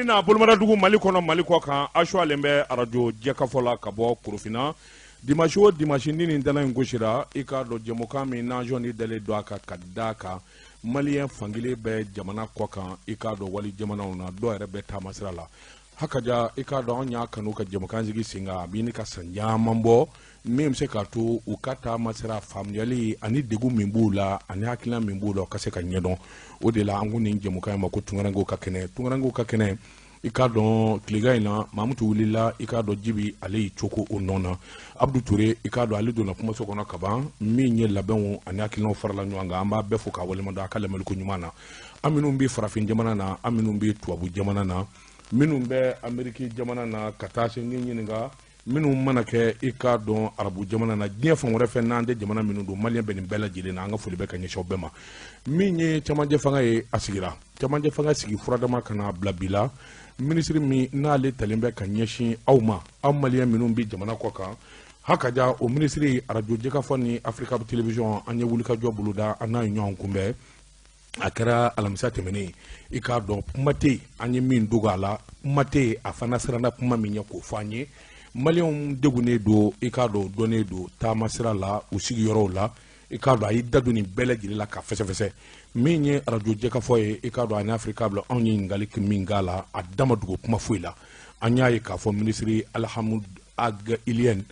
N'a bolomadadugu Mali kɔnɔ, Mali kɔ kan, a suwalen bɛ arajo Jɛkafɔ la ka bɔ Korofina. Dimanche o dimanche ni nin dala in gosira, i k'a dɔn jɛmukan min n'an ni dalen don a kan ka da kan, maliyɛn fankelen bɛ jamana kɔ kan, i k'a dɔn wali jamanaw na, dɔw yɛrɛ bɛ taamasira la. Hakaja, i k'a dɔn anw y'a kanu ka jɛmukan sigi sen kan, a bɛ ka san caman bɔ, min bɛ se k'a to u ka taamasira faamuyali ani degun min b'u la ani hakilina min b'u la, u ka se ka ɲɛdɔn. O de la an ko nin jɛmukan in ma ko tunkarankew ka kɛnɛ. Tunkarankew ka kɛnɛ, i k'a dɔn tilegan in na, Mamutu wulila, i k'a dɔn Jibi ale y'i coko o nɔ na. Abudu Ture, i k'a dɔn ale donna kumaso kɔnɔ kaban, min ye labɛnw ani hakilinaw farala ɲɔgɔn kan. An b'a bɛɛ fo k'a waleɲuman dɔn a ka lamɛnliko ɲuman na. An minnu bɛ farafin jamana na, an minnu bɛ tubabu jamana na, minnu bɛ Ameriki jamana na, ka taa se n ɲininka minnu mana kɛ, i k'a dɔn arabu jamana na, diɲɛ fan wɛrɛ fɛ n'an tɛ jamana minnu don, maliyɛn bɛ nin bɛɛ lajɛlen na, an ka foli bɛ ka ɲɛsin aw bɛɛ ma. Min ye camancɛ fanga ye, a sigira camancɛ fanga sigi furadama ka na bila bi la. Minisiri min n'ale talen bɛ ka ɲɛsin aw ma, aw maliyɛn minnu bɛ jamana kɔ kan, hakaja, o minisiri, arajo Jɛkafɔ ni Africable Télévision, an ye wulikajɔ boloda, an n'a ye ɲɔgɔn kunbɛn. A kɛra alamisa tɛmɛnen. I k'a dɔn kuma tɛ yen an ye min dogo a la, kuma tɛ yen a fana siranna kuma min ɲɛ k'o fɔ an ye. Maliyɛnw degunnen don, i k'a dɔn dɔnnen don taama sira la, u sigiyɔrɔw la. I k'a dɔn a y'i da don nin bɛɛ lajɛlen la ka fɛsɛfɛsɛ. Min ye arajo Jɛkafɔ ye, i k'a dɔn ani Africable, anw ye ɲininkali min k'a la, a da ma dogo kuma foyi la. An y'a ye k'a fɔ minisiri Alihamudu Ag Iliyɛn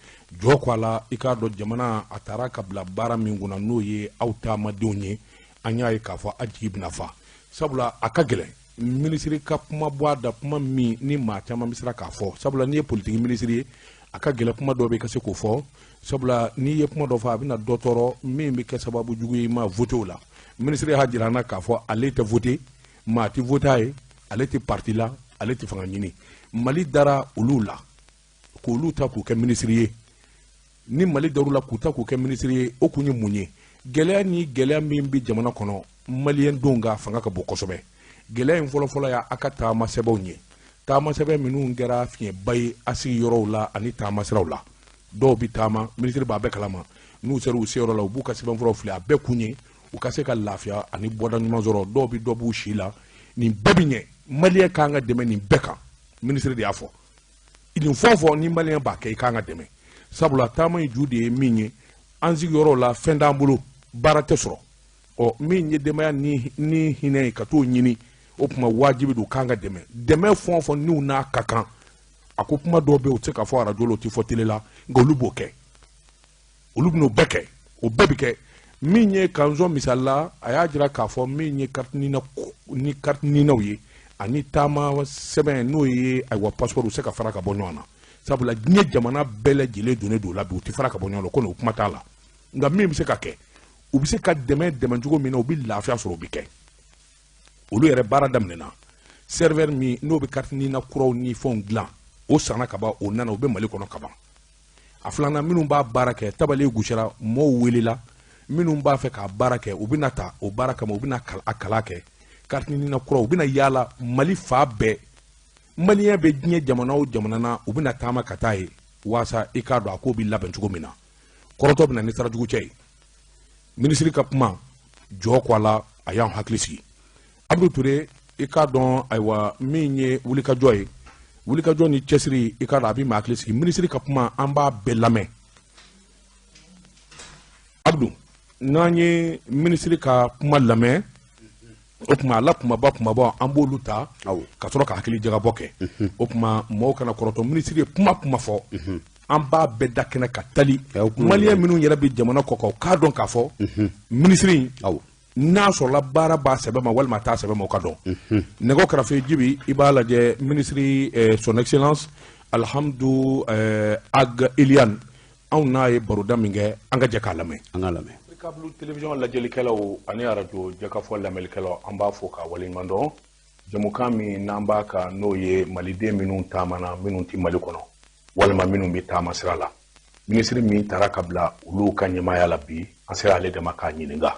jɔ ko a la, i k'a dɔn jamana a taara ka bila baara min kunna, n'o ye aw taamadenw ye. An y'a ye k'a fɔ a jigi bɛna fa, sabula a ka gɛlɛn minisiri ka kuma bɔ a da, kuma min ni maa caman bɛ siran k'a fɔ, sabula n'i ye politiki minisiri ye, a ka gɛlɛn kuma dɔ bɛ ka se k'o fɔ, sabula n'i ye kuma dɔ fɔ, a bɛna dɔ tɔɔrɔ min bɛ kɛ sababu jugu ye i ma votew la. Minisiri y'a jira an na k'a fɔ ale tɛ vote, maa tɛ vote a ye, ale tɛ parti la, ale tɛ fanga ɲini. Mali dara olu la k'olu ta k'u kɛ minisiri ye. Ni Mali dar'u la k'u ta k'u kɛ minisiri ye, o kun ye mun ye? Gɛlɛya ni gɛlɛya min bɛ jamana kɔnɔ, maliyɛn denw ka fanga ka bon kosɛbɛ. Gɛlɛya in fɔlɔfɔlɔ y'a a ka taama sɛbɛnw ye, taama sɛbɛn minnu kɛra fiɲɛba ye a sigiyɔrɔw la ani taamasiraw la. Dɔw bɛ taama, minisiri b'a bɛɛ kalama, n'u sera u seyɔrɔ la, u b'u ka sɛbɛnfuraw fili. A bɛɛ kun ye u ka se ka lafiya ani bɔda ɲuman sɔrɔ. Dɔw bɛ dɔ b'u si la. Nin bɛɛ bɛ ɲɛ, maliyɛn kan ka dɛmɛ nin bɛɛ kan. Minisiri de y'a fɔ nin fɛn fɔ, ni maliyɛn b'a kɛ, i kan ka dɛmɛ, sabula taama in ju de ye min ye, an sigiyɔrɔw la, fɛn t'an bolo, baara tɛ sɔrɔ. Ɔ min ye denbaya ni hinɛ ye ka t'o ɲini, o tuma wajibi don k'an ka dɛmɛ. Dɛmɛ fɛn o fɛn n'u n'a ka kan, a ko kuma dɔw bɛ yen, u tɛ se ka fɔ arajo la, u tɛ fɔ tele la, nka olu b'o kɛ, olu bɛn'o bɛɛ kɛ, o bɛɛ bɛ kɛ. Min ye kanzɔn misali la, a y'a jira k'a fɔ min ye carte nina ni carte ninaw ye ani taama sɛbɛn, n'o ye ayiwa passeport, u se ka fara ka bɔ ɲɔgɔn na, sabula diɲɛ jamana bɛɛ lajɛlen donnen don o la bi, u tɛ fara ka bɔ ɲɔgɔn na, ko o kuma t'a la. Nka min bɛ se ka kɛ, u bɛ se ka dɛmɛ dɛmɛ cogo min na, u bɛ lafiya sɔrɔ, o bɛ kɛ. Olu yɛrɛ baara daminɛna, serveur min n'o bɛ carte nina kuraw ni fɛnw dilan, o sanna ka ban, o nana, o bɛ Mali kɔnɔ ka ban. A filanan, minnu b'a baara kɛ, tabali gosira, mɔɔw welela, minnu b'a fɛ k'a baara kɛ, u bɛna ta o baara kama, u bɛna a kalan kɛ. Carte nina kura, u bɛna yaala Mali fan bɛɛ, maliyɛn bɛ diɲɛ jamana o jamana na, u bɛna taama ka taa yen, waasa i k'a dɔn a ko bɛ labɛn cogo min na. Kɔrɔtɔ bɛ na ni sira jugu cɛ ye. Minisiri ka kuma jɔ ko a la, a y'an hakili sigi. Abudu Ture, i k'a dɔn ayiwa min ye wulikajɔ ye, wulikajɔ ni cɛsiri, i k'a dɔn a bɛ maa hakili sigi. Minisiri ka kuma, an b'a bɛɛ lamɛn. Abudu, n'an ye minisiri ka kuma lamɛn, o tuma a la kumaba kumaba, an b'olu ta ka sɔrɔ ka hakili jagabɔ kɛ. O tuma mɔgɔw kana kɔrɔtɔ. Minisiri ye kuma kuma fɔ, an b'a bɛɛ da kɛnɛ ka tali. Maliyɛn minnu yɛrɛ bɛ jamana kɔ kan, u k'a dɔn k'a fɔ minisiri in, n'a sɔrɔla baara b'a sɛbɛ ma walima a t'a sɛbɛ ma, o ka dɔn. Nɛgɛ kɛrɛfɛ, Jibi, i b'a lajɛ, minisiri son excellence Alhamdu Ag Iliyan, anw n'a ye baroda min kɛ, an ka jɛ k'a lamɛn. An k'a lamɛn. Câble télévision lajɛlikɛlaw ani arajo Jɛkafɔ lamɛnlikɛlaw, an b'a fo k'a waleɲuman dɔn. Jɛmukan min n'an b'a kan, n'o ye maliden minnu taamana, minnu tɛ Mali kɔnɔ walima minnu bɛ taama sira la, minisiri min taara ka bila olu ka ɲɛmaaya la bi, an sera ale de ma k'a ɲininka,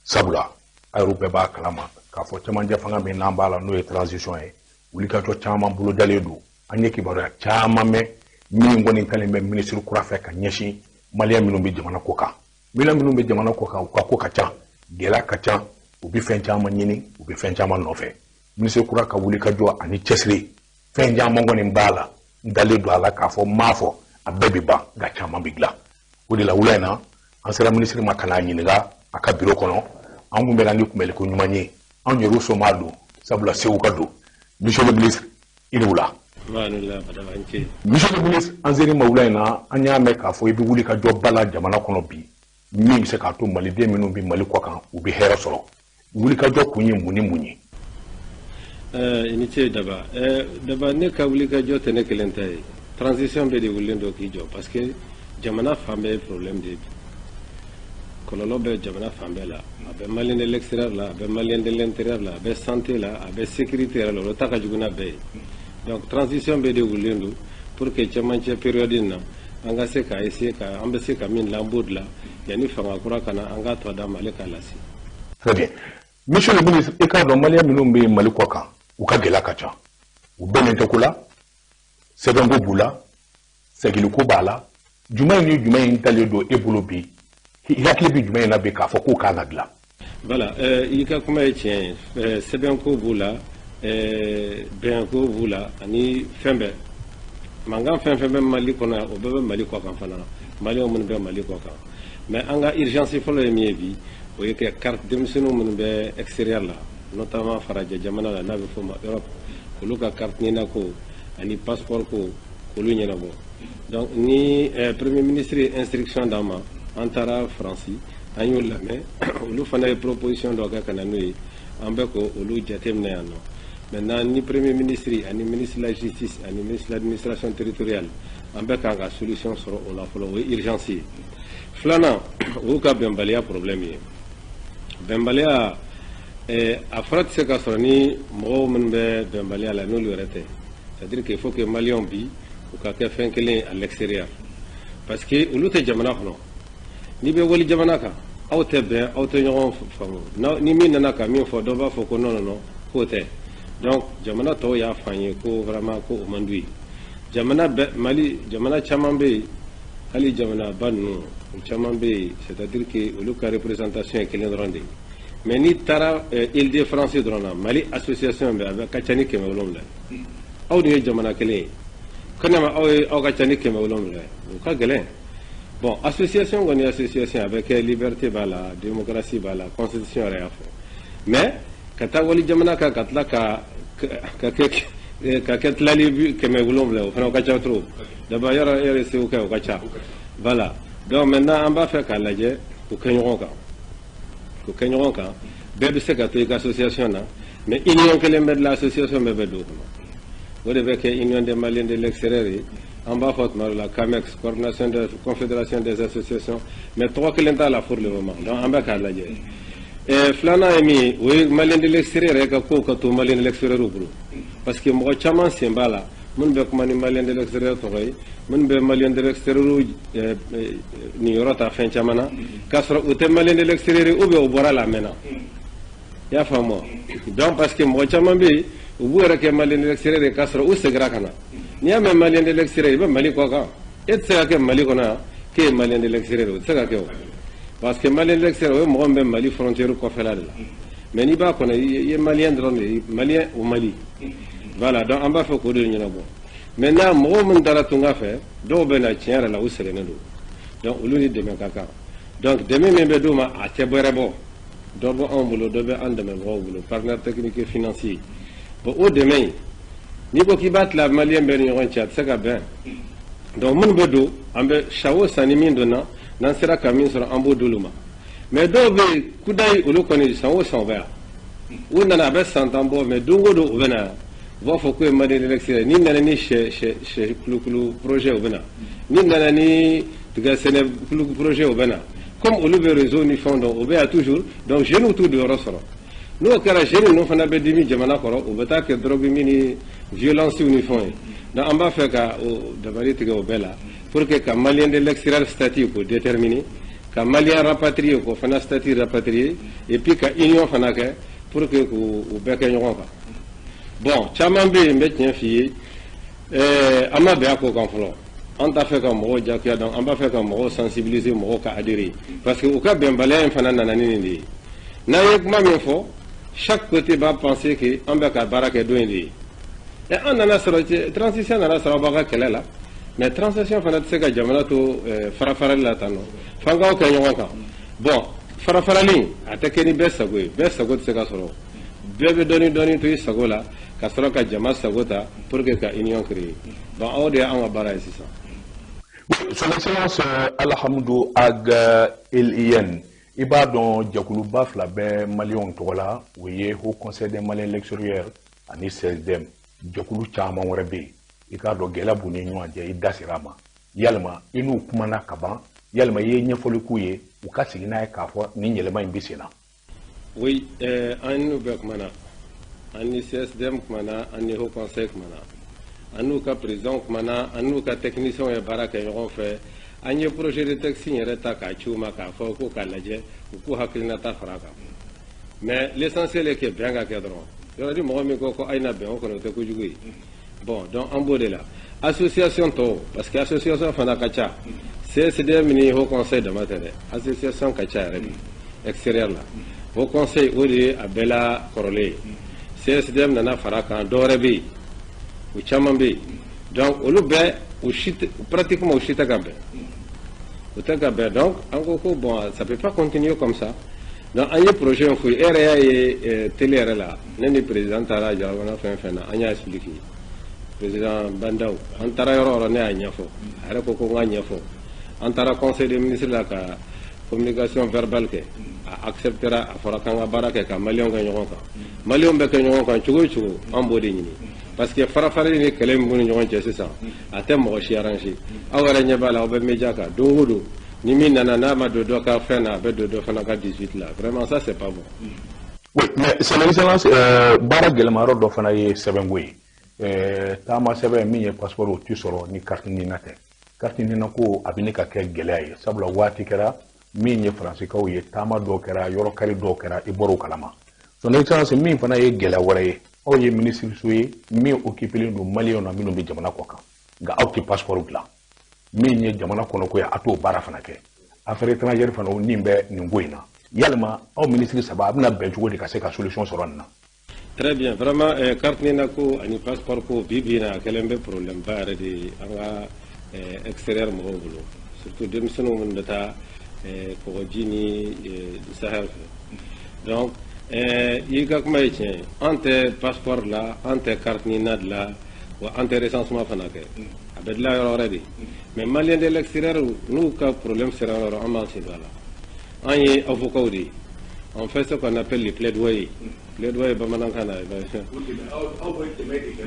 sabula a yɛrɛ bɛɛ b'a kalama k'a fɔ cɛmancɛ fanga min n'an b'a la, n'o ye transition ye, wulikajɔ caman bolodalen don. An ye kibaruya caman mɛn min kɔni talen bɛ minisiri kura fɛ ka ɲɛsin maliyɛn minnu bɛ jamana kɔ kan. Maliyɛn minnu bɛ jamana kɔ kan, u ka ko ka ca, gɛlɛya ka ca, u bɛ fɛn caman ɲini, u bɛ fɛn caman nɔfɛ. Minisiri kura ka wuli ka jɔ ani cɛsiri, fɛn caman kɔni b'a la. N dalen don a la k'a fɔ n m'a fɔ a bɛɛ bɛ ban, nka caman bɛ dilan. O de la, wula in na, an sera minisiri ma ka n'a ɲininka a ka biro kɔnɔ. An kun bɛna ni kunbɛliko ɲuman ye, anw yɛrɛw somaa don, sabula Segu ka don. Monsieur le ministre, i ni wula. Monsieur le ministre, an ser'i ma wula in na. An y'a mɛn k'a fɔ i bɛ wuli ka jɔ ba la jamana kɔnɔ bi, min bɛ se k'a to maliden minnu bɛ Mali kɔ kan, u bɛ hɛrɛ sɔrɔ. Wuli ka jɔ kun ye mun ni mun ye? I ni ce, Daba. Daba, ne ka wuli ka jɔ tɛ ne kelen ta ye. Transition bɛɛ de wulilen don k'i jɔ, parce que jamana fan bɛɛ ye problème de ye bi. Kɔlɔlɔ bɛ jamana fan bɛɛ la. A bɛ Malien de l'extérieur la, a bɛ Malien de l'intérieur la, a bɛ santé la, a bɛ sécurité yɛrɛ la. O ta ka jugu n'a bɛɛ ye. Donc transition bɛɛ de wulilen don pour que cɛmancɛ période in na, an ka se ka essayer ka an bɛ se ka min dilan, an b'o dilan yanni fanga kura ka na, an k'a tɔ d'a ma, ale k'a lase. Très bien. Monsieur le ministre, i k'a dɔn, Malien minnu bɛ Mali kɔ kan, u ka gɛlɛya ka ca. U bɛnnen tɛ ko la, sɛbɛnko b'u la, segiliko b'a la. Jumɛn ni jumɛn in talen don e bolo bi? I hakili bɛ jumɛn in na bi k'a fɔ k'o kan ka dilan? Voilà, i ka kuma ye tiɲɛ ye. Sɛbɛnko b'u la, bɛnko b'u la, ani fɛn bɛɛ. Mankan fɛn fɛn bɛ Mali kɔnɔ yan, o bɛɛ bɛ Mali kɔ kan fana, Maliyɛnw minnu bɛ Mali kɔ kan. Mais an ka urgence fɔlɔ ye min ye bi, o ye kɛ carte denmisɛnninw minnu bɛ extérieur la, notamment farajɛ jamana la, n'a bɛ f'o ma Europe, olu ka carte NINA ko ani passeport ko, k'olu ɲɛnabɔ. Donc ni premier ministre ye instruction d'an ma, an taara Faransi, an y'o lamɛn. Olu fana ye proposition dɔ kɛ ka na n'o ye, an bɛ ko olu jateminɛ yan nɔ. Maintenant, ni premier ministre ani ministre de la Justice ani ministre de l'Administration territoriale, an bɛ kan ka solution sɔrɔ o la fɔlɔ. O ye urgence ye. Filanan, o y'u ka bɛnbaliya problème ye. Bɛnbaliya, a fɔra tɛ se ka sɔrɔ ni mɔgɔw minnu bɛ bɛnbaliya la, n'olu yɛrɛ tɛ. C'est à dire qu'il faut que Maliyɛnw bi, u ka kɛ fɛn kelen ye à l'extérieur, parce que olu tɛ jamana kɔnɔ. N'i bɛ wali jamana kan, aw tɛ bɛn, aw tɛ ɲɔgɔn faamu. Ni min nana ka min fɔ, dɔ b'a fɔ ko non, non, non, k'o tɛ. Donc jamana tɔw y'a fɔ an ye ko vraiment ko o man d'u ye. Jamana bɛɛ, Mali jamana caman bɛ yen, hali jamanaba ninnu, o caman bɛ yen, c'est à dire que olu ka représentation ye kelen dɔrɔn de ye. Mais n'i taara Île-de-France dɔrɔn na, Mali association bɛ, a bɛ ka ca ni 700. Aw dun ye jamana kelen ye, ko ne ma aw ye, aw ka ca ni 700 ye, o ka gɛlɛn. Bon, association kɔni, association a bɛ kɛ, liberté b'a la, démocratie b'a la, constitution yɛrɛ y'a fɔ. Mais ka taa wali jamana kan, ka tila ka kɛ tilali 700, o fana o ka ca trop. D'abord, yɔrɔ yɛrɛ Segu kɛ, o ka ca. Voilà. Donc maintenant, an b'a fɛ k'a lajɛ k'o kɛ ɲɔgɔn kan, k'o kɛ ɲɔgɔn kan. Bɛɛ bɛ se ka to i ka association na, mais union kelen bɛ dilan, association bɛɛ bɛ don o kɔnɔ. O de bɛ kɛ Union des Maliens de l'extérieur ye. An b'a fɔ tuma dɔ la CAMEX, coordination de confédération des associations, mais tɔgɔ kelen t'a la pour le moment. Donc an bɛ k'a lajɛ. Filanan ye min ye, o ye Malien de l'extérieur yɛrɛ ka kow ka to Malien de l'extérieur bolo, parce que mɔgɔ caman sen b'a la minnu bɛ kuma ni Malien de l'extérieur tɔgɔ ye, minnu bɛ Malien de l'extérieur niyɔrɔ ta fɛn caman na, k'a sɔrɔ u tɛ Malien de l'extérieur ou bien u bɔra la a mɛnna. I y'a faamu wa? Donc parce que mɔgɔ caman bɛ yen, u b'u yɛrɛ kɛ Malien de l'extérieur ye k'a sɔrɔ u seginna ka na. N'i y'a mɛn Malien de l'extérieur, i bɛ Mali kɔ kan. E tɛ se ka kɛ Mali kɔnɔ yan k'e ye Malien de l'extérieur, o tɛ se ka kɛ o, parce que Malien de l'extérieur, o ye mɔgɔ min bɛ Mali frontière kɔfɛla de la. Mais n'i b'a kɔnɔ, i ye Malien dɔrɔn de ye, Malien au Mali. Voilà. Donc an b'a fɛ k'o de ɲɛnabɔ. Maintenant, mɔgɔw minnu taara tunga fɛ, dɔw bɛ na, tiɲɛ yɛrɛ la, u sɛgɛnnen don. Donc olu ni dɛmɛ ka kan. Donc dɛmɛ min bɛ d'u ma, a tɛ bɛrɛ bɔ. Dɔ bɔ anw bolo, dɔ bɛ an dɛmɛbagaw bolo, partenaire technique et financier. Bon, o dɛmɛ in, n'i ko k'i b'a tila Malien bɛɛ ni ɲɔgɔn cɛ, a tɛ se ka bɛn. Donc minnu bɛ don, an bɛ san o san, ni min donna, n'an sera ka min sɔrɔ, an b'o d'olu ma. Mais dɔw bɛ yen, kudayi, olu kɔni, san o san u bɛ yan. U nana, a bɛ san 10 bɔ, mais don o don u bɛ na yan, u b'a fɔ k'u ye Malien de l'extérieur. N'i nana ni sɛ kulukulu projet, u bɛ na. N'i nana ni tiga sɛnɛ kulu projet, u bɛ na. Comme olu bɛ réseau ni fɛnw dɔn, u bɛ yan toujours. Donc jeunes t'u jɔyɔrɔ sɔrɔ. N'o kɛra, jeunes ninnu fana bɛ dimi jamana kɔrɔ, u bɛ taa kɛ drogue min ni violence ni fɛnw ye. Donc an b'a fɛ ka o dabali tigɛ o bɛɛ la, pour que ka Malien de l'extérieur statut k'o déterminer, ka Malien rapatrié k'o fana statut rapatrié, et puis ka union fana kɛ pour que k'u bɛɛ kɛ ɲɔgɔn kan. Bon, caman bɛ yen, n bɛ tiɲɛ f'i ye, an ma bɛn a ko kan fɔlɔ. An t'a fɛ ka mɔgɔw jagoya. Donc an b'a fɛ ka mɔgɔw sensibiliser, mɔgɔw ka adhérer, parce que u ka bɛnbaliya in fana nana ni nin de ye. N'an ye kuma min fɔ, Chaque côté va penser que an bɛ ka baara kɛ don in de ye. Ɛ, an nana sɔrɔ transition nana sɔrɔ aw b'aw ka kɛlɛ la, mais transition fana tɛ se ka jamana to fara farali la tan nɔ, f'an k'aw kɛ ɲɔgɔn kan. Bon, fara farali a tɛ kɛ ni bɛɛ sago ye, bɛɛ sago tɛ se ka sɔrɔ. Bɛɛ bɛ dɔɔni dɔɔni to i sago la ka sɔrɔ ka jama sago ta pour que ka union créer. Bon, aw de y'an ka baara ye sisan. Son Excellence Alhamdou Ag Elien, i b'a dɔn jɛkuluba fila bɛ maliyɛnw tɔgɔ la, o ye Haut Conseil des Maliens de l'extérieur ani CSDM. Jɛkulu caman wɛrɛ bɛ yen, i k'a dɔn gɛlɛya b'u ni ɲɔgɔn cɛ, i da sera a ma. Yalima i n'u kumana ka ban? Yalima i ye ɲɛfɔli k'u ye u ka sigi n'a ye k'a fɔ nin yɛlɛma in bɛ sen na? Oui, an n'u bɛɛ kumana. An ni CSDM kumana, an ni Haut Conseil kumana, an n'u ka président kumana, an n'u ka technicien ye baara kɛ ɲɔgɔn fɛ. An ye projet de texte in yɛrɛ ta k'a ci u ma k'a fɔ ko k'a lajɛ, u k'u hakilinata fara a kan. Mais l'essentiel est que bɛn ka kɛ dɔrɔn. Yɔrɔ ni mɔgɔ min ko ko a ye na bɛn, o kɔni o tɛ kojugu ye. Bon, donc an b'o de la. Association tɔw, parce que association fana ka ca, CSDM ni Haut Conseil dama tɛ dɛ, association ka ca yɛrɛ bi extérieur la. Haut Conseil, o de ye a bɛɛ la kɔrɔlen ye. CSDM nana fara kan, dɔ wɛrɛ bɛ yen, o caman bɛ yen. Donc olu bɛɛ, u si tɛ, pratiquement u si tɛ ka bɛn, u tɛ ka bɛn. Donc an ko ko bon, ça peut pas continuer comme ça. Donc an ye projet in f'u ye. E yɛrɛ y'a ye télé yɛrɛ la, ne ni président taara jamana fɛn fɛn na, an y'a expliqué. Président Bandaw, an taara yɔrɔ o yɔrɔ, ne y'a ɲɛfɔ, a yɛrɛ ko ko n k'a ɲɛfɔ. An taara conseil des ministres la ka communication verbale kɛ, a acceptera. A fɔra k'an ka baara kɛ ka maliyɛnw kɛ ɲɔgɔn kan. Maliyɛnw bɛ kɛ ɲɔgɔn kan cogo o cogo, an b'o de ɲini, parce que farafarali ni kɛlɛ min b'u ni ɲɔgɔn cɛ sisan, a tɛ mɔgɔ si arranger. Aw yɛrɛ ɲɛ b'a la, aw bɛ média kan don o don, ni min nana n'a ma don dɔ ka fɛn na, a bɛ don dɔ fana ka 18 la. Vraiment, ça c'est pas bon. Oui, mais Son Excellence, baara gɛlɛma yɔrɔ dɔ fana ye sɛbɛnko ye. Taama sɛbɛn min ye passeport, o ti sɔrɔ ni carte NINA tɛ. Carte NINA ko a bɛ ne ka kɛ gɛlɛya ye, sabula waati kɛra min ye faransikaw ye, taama dɔw kɛra, yɔrɔ kari dɔw kɛra, i bɔr'o kalama. Son Excellence, min fana ye gɛlɛya wɛrɛ ye, aw ye minisiriso ye min occupélen don maliyɛnw na minnu bɛ jamana kɔ kan, nka aw tɛ passeport dilan. Min ye jamana kɔnɔko ye, a t'o baara fana kɛ. Affaires étrangères fana, o nin bɛ nin ko in na. Yalima aw minisiri saba, a bɛna bɛn cogo di ka se ka solution sɔrɔ nin na? Très bien. Vraiment, carte NINA ko ani passeport ko, bi bi in na, a kɛlen bɛ problème ba yɛrɛ de ye an ka extérieur mɔgɔw bolo, surtout denmisɛnninw minnu bɛ taa kɔgɔji ni Sahel fɛ. Donc i ka kuma ye tiɲɛ ye. An tɛ passeport la, an tɛ carte NINA dilan wa, an tɛ recensement fana kɛ, a bɛ dilan yɔrɔ wɛrɛ de. Mais malien de l'extérieur n'u ka problème sera yɔrɔ yɔrɔ, an b'an sen don a la. An ye avocats de ye, on fait ce qu'on appelle le plaidoyer. Plaidoyer bamanankan na,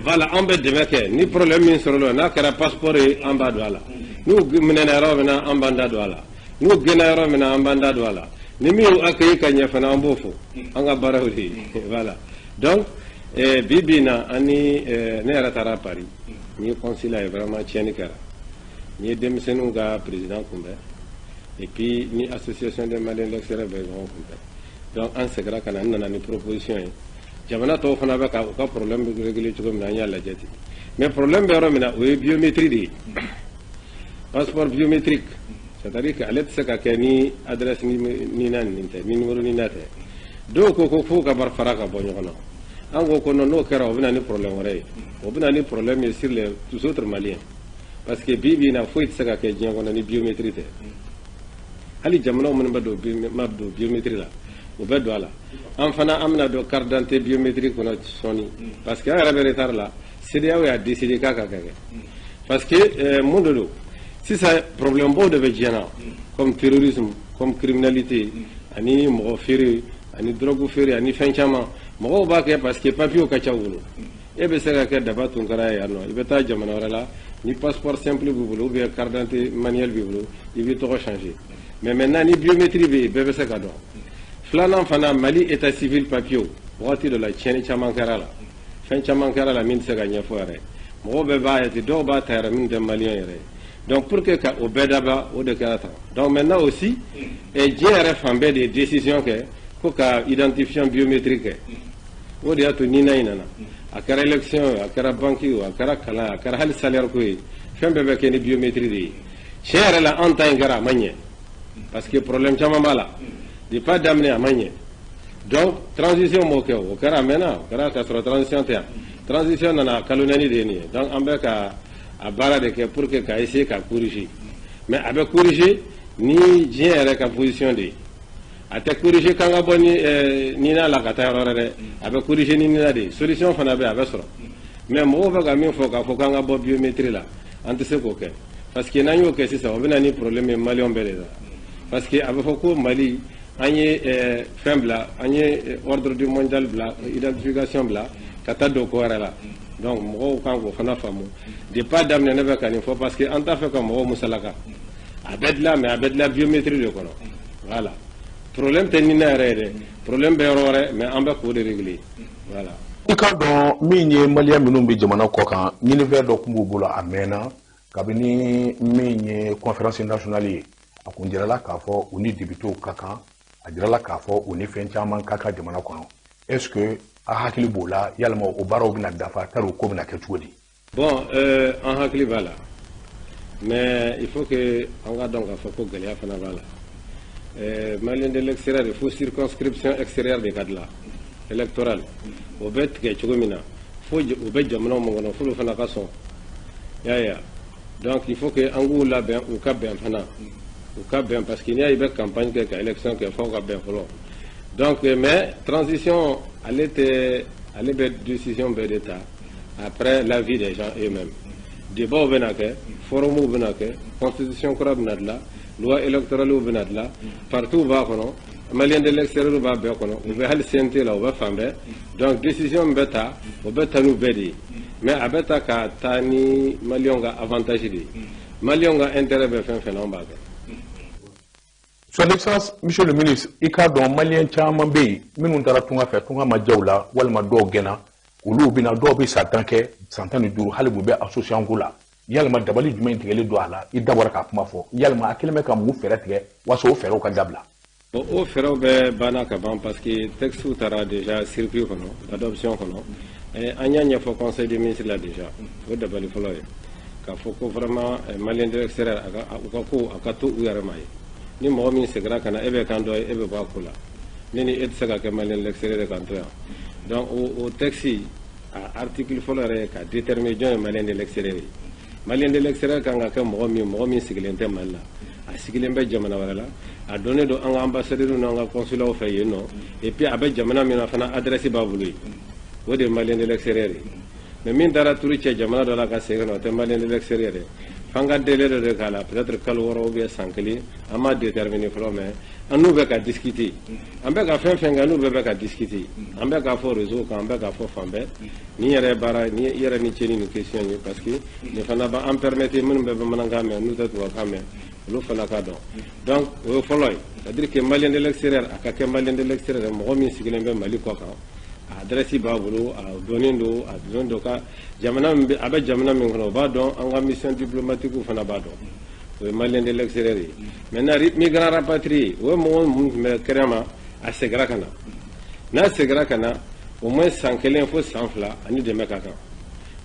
voilà, an bɛ dɛmɛ kɛ. Ni problème min sɔrɔ la, n'a kɛra passeport ye, an b'a don a la. N'u minɛna yɔrɔ min na, an b'an da don a la. N'u gɛnna yɔrɔ min na, an b'an da don a la. Ni min y'u accueilli ka ɲɛ fana, an b'o fɔ. An ka baara y'o de ye. Voilà. Donc bi bi in na, an ni ne yɛrɛ taara Paris, n ye consulat ye, vraiment tiɲɛni kɛra. N ye denmisɛnninw ka président kunbɛn, et puis ni association des Maliens de l'extérieur bɛ ɲɔgɔn kunbɛn. Donc an seginna ka na, n nana ni proposition ye. Jamana tɔw fana bɛ ka u ka problème bɛ régler cogo min na, an y'a lajɛ ten. Mais problème bɛ yɔrɔ min na, o ye biométrie de ye, passeport biométrique, c'est à dire que ale tɛ se ka kɛ ni adresse NINA nin tɛ, ni numéro NINA tɛ. Dɔw ko ko fo ka fara ka bɔ ɲɔgɔn na. An ko ko non, n'o kɛra, o bɛ na ni problème wɛrɛ ye, o bɛ na ni problème ye sur les autres Maliens, parce que bi bi in na, foyi tɛ se ka kɛ diɲɛ kɔnɔ ni biométrie tɛ. Hali jamanaw minnu bɛ don ma don biométrie la, u bɛ don a la. An fana, an bɛna don carte d'identité biométrique kɔnɔ sɔɔni, parce que an yɛrɛ bɛ retard la. CEDEAO y'a décidé k'a ka kɛ, parce que mun de don sisan, problème baw de bɛ diɲɛ na, comme terrorisme, comme criminalité, ani mɔgɔ feere, ani drogue feere, ani fɛn caman. Mɔgɔw b'a kɛ parce que papiers ka ca u bolo. E bɛ se ka kɛ Daba Tunkara ye yan nɔ, i bɛ taa jamana wɛrɛ la, ni passeport simple b'i bolo ou bien carte d'identité manuelle b'i bolo, i b'i tɔgɔ changer. Mais maintenant, ni biométrie bɛ yen, bɛɛ bɛ se ka dɔn. Filanan fana, Mali état civil papier, wagati dɔ la, tiɲɛni caman kɛra la, fɛn caman kɛra la min tɛ se ka ɲɛfɔ yɛrɛ. Mɔgɔw bɛɛ b'a ye, dɔw b'a ta yɛrɛ min tɛ malien yɛrɛ ye. Donc pour que ka o bɛɛ daba, o de kɛra tan. Donc maintenant aussi, diɲɛ yɛrɛ fan bɛɛ de ye décision kɛ ko ka identifiant biométrique kɛ. O de y'a to NINA in nana. A kɛra élection ye, a kɛra banque ye, a kɛra kalan, a kɛra hali salaire ko ye, fɛn bɛɛ bɛ kɛ ni biométrie de ye. Tiɲɛ yɛrɛ la, an ta in kɛra, a ma ɲɛ, parce que problème caman b'a la. Depuis a daminɛ, a ma ɲɛ. Donc transition m'o kɛ, o kɛra a mɛnna, o kɛra k'a sɔrɔ transition tɛ yan. Transition nana kalo 4 de ye nin ye. Donc an bɛ ka a baara de kɛ pour que ka essayer ka corriger, mais a bɛ corriger ni diɲɛ yɛrɛ ka position de ye. A tɛ corriger k'an ka bɔ ni NINA la ka taa yɔrɔ wɛrɛ dɛ, a bɛ corriger ni NINA de ye. Solution fana bɛ, a bɛ sɔrɔ, mais mɔgɔw bɛ ka min fɔ k'a fɔ k'an ka bɔ biométrie la, an tɛ se k'o kɛ, parce que n'an y'o kɛ sisan, o bɛ na ni problème ye maliyɛnw bɛɛ de la, parce que a bɛ fɔ ko Mali an ye fɛn bila, an ye ordre du mondial bila, identification bila ka taa don ko wɛrɛ la. Donc mɔgɔw kan k'o fana faamu. Depuis a daminɛ, ne bɛ ka nin fɔ parce que an t'a fɛ ka mɔgɔw musalaka. A bɛ dilan, mais a bɛ dilan biométrie de kɔnɔ. Voilà, problème tɛ NINA yɛrɛ ye dɛ, problème bɛ yɔrɔ wɛrɛ, mais an bɛ k'o de régler, voilà. I k'a dɔn min ye maliyɛn minnu bɛ jamana kɔ kan, ɲinifɛn dɔ tun b'u bolo a mɛnna, kabini min ye conférence nationale ye, a kun jirala k'a fɔ u ni députéw ka kan, a jirala k'a fɔ u ni fɛn caman ka kan jamana kɔnɔ. Est ce que a hakili b'o la, yalima o baaraw bɛna dafa tari, o ko bɛna kɛ cogo di? Bon, an hakili b'a la, mais il faut que an ka dɔn k'a fɔ ko gɛlɛya fana b'a la. Malien de l'extérieur, il faut circonscription extérieure de ka dilan électorale. O bɛ tigɛ cogo min na, fo o bɛ jamanaw min kɔnɔ, f'olu fana ka sɔn, i y'a ye wa. Donc il faut que an k'u labɛn, u ka bɛn fana, u ka bɛn, parce que n'i y'a ye i bɛ campagne kɛ ka élection kɛ, f'aw ka bɛn fɔlɔ. Donc mais transition, ale tɛ, ale bɛ décision bɛɛ de ta après l'avis des gens eux-mêmes. Débat bɛna kɛ, forum bɛna kɛ, constitution kura bɛna dilan, loi électorale bɛna dilan, partout b'a kɔnɔ, malien de l'extérieur b'a bɛɛ kɔnɔ, u bɛ hali CNT la, u bɛ fan bɛɛ. Donc décision min bɛ ta, o bɛ ta n'u bɛɛ de ye, mais a bɛ ta ka taa ni maliyɛnw ka avantage de ye. Maliyɛnw ka intérêt bɛ fɛn fɛn na, anw b'a kɛ. Son Excellence, Monsieur le ministre, i k'a dɔn maliyɛn caman bɛ yen minnu taara tunga fɛ, tunga ma diya u la, walima dɔw gɛnna, olu bɛna, dɔw bɛ san 10 kɛ, san 15, hali u bɛ association ko la. Yalima dabali jumɛn tigɛlen don a la? I da bɔra k'a kuma fɔ, yalima a kɛlen bɛ ka mun fɛɛrɛ tigɛ walasa o fɛɛrɛw ka dabila? Bon, o fɛɛrɛw bɛɛ banna ka ban, parce que texte taara déjà circuit kɔnɔ, adoption kɔnɔ. An y'a ɲɛfɔ conseil des ministres la déjà. O dabali fɔlɔ ye k'a fɔ ko vraiment malien de l'extérieur, a ka u ka ko a ka to u yɛrɛ ma ye. Ni mɔgɔ min seginna ka na, e bɛ kan dɔ ye, e bɛ bɔ a ko la. Ne ni e tɛ se ka kɛ malien de l'extérieur kan to yan. Donc o texte a article fɔlɔ yɛrɛ ye ka déterminer jɔn ye malien de l'extérieur ye. Malien de l'extérieur kan ka kɛ mɔgɔ min sigilen tɛ Mali la, a sigilen bɛ jamana wɛrɛ la, a dɔnnen don an ka ambassadeur n'an ka consulat fɛ yen nɔ, et puis a bɛ jamana min na fana, adresse b'a bolo yen, o de ye malien de l'extérieur ye. Mais min taara turu cɛ jamana dɔ la ka segin ka na, o tɛ malien de l'extérieur ye. F'an ka délai dɔ de k'a la, peut-être kalo 6 ou bien san kelen, an m'a déterminer fɔlɔ, mais an n'u bɛ ka discuter. An bɛ ka fɛn fɛn kɛ, n'u bɛɛ bɛ ka discuter, an bɛ k'a fɔ réseau kan, an bɛ k'a fɔ fan bɛɛ. Nin yɛrɛ ye baara ni i yɛrɛ ni ce ni nin question ye, parce que nin fana b'an permettre, minnu bɛ bamanankan mɛn, n'u tɛ tubabukan mɛn, olu fana ka dɔn. Donc o ye fɔlɔ ye, c'est à dire que malien de l'extérieur, a ka kɛ malien de l'extérieur, mɔgɔ min sigilen bɛ Mali kɔ kan, a adresse b'a bolo, a dɔnnen don, a dɔnnen don ka jamana min bɛ, a bɛ jamana min kɔnɔ, o b'a dɔn, an ka mission diplomatique fana b'a dɔn, o ye malien de l'extérieur ye. Maintenant, migrant rapatrié, o ye mɔgɔ minnu tun bɛ kɛnɛma, a seginna ka na. N'a seginna ka na, au moins san kelen fo san 2 ani dɛmɛ ka kan,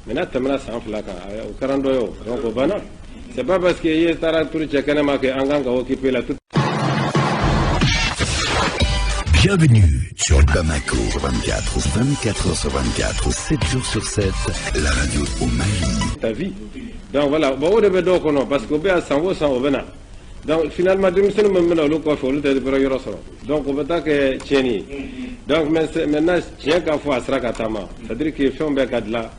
mais n'a tɛmɛna san 2 kan, o kɛra dɔ ye o. Donc o banna. C'est pas parce que i ye taara turu cɛ kɛnɛma kɛ an kan ka occuper la tout. Bienvenue sur Bamako 24, 24 h sur 24, 7 jours sur 7, la radio au Mali. Ta vie. Donc voilà, bon, o de bɛ dɔw kɔnɔ, parce que o bɛ yan san o san, o bɛ na. Donc finalement, denmisɛnnin min bɛ na olu kɔfɛ, olu tɛ yɔrɔ sɔrɔ. Donc o bɛ taa kɛ tiɲɛni ye. Donc mais maintenant, tiɲɛ ka fɔ, a sera ka taama. C'est-à-dire que fɛnw bɛɛ ka dilan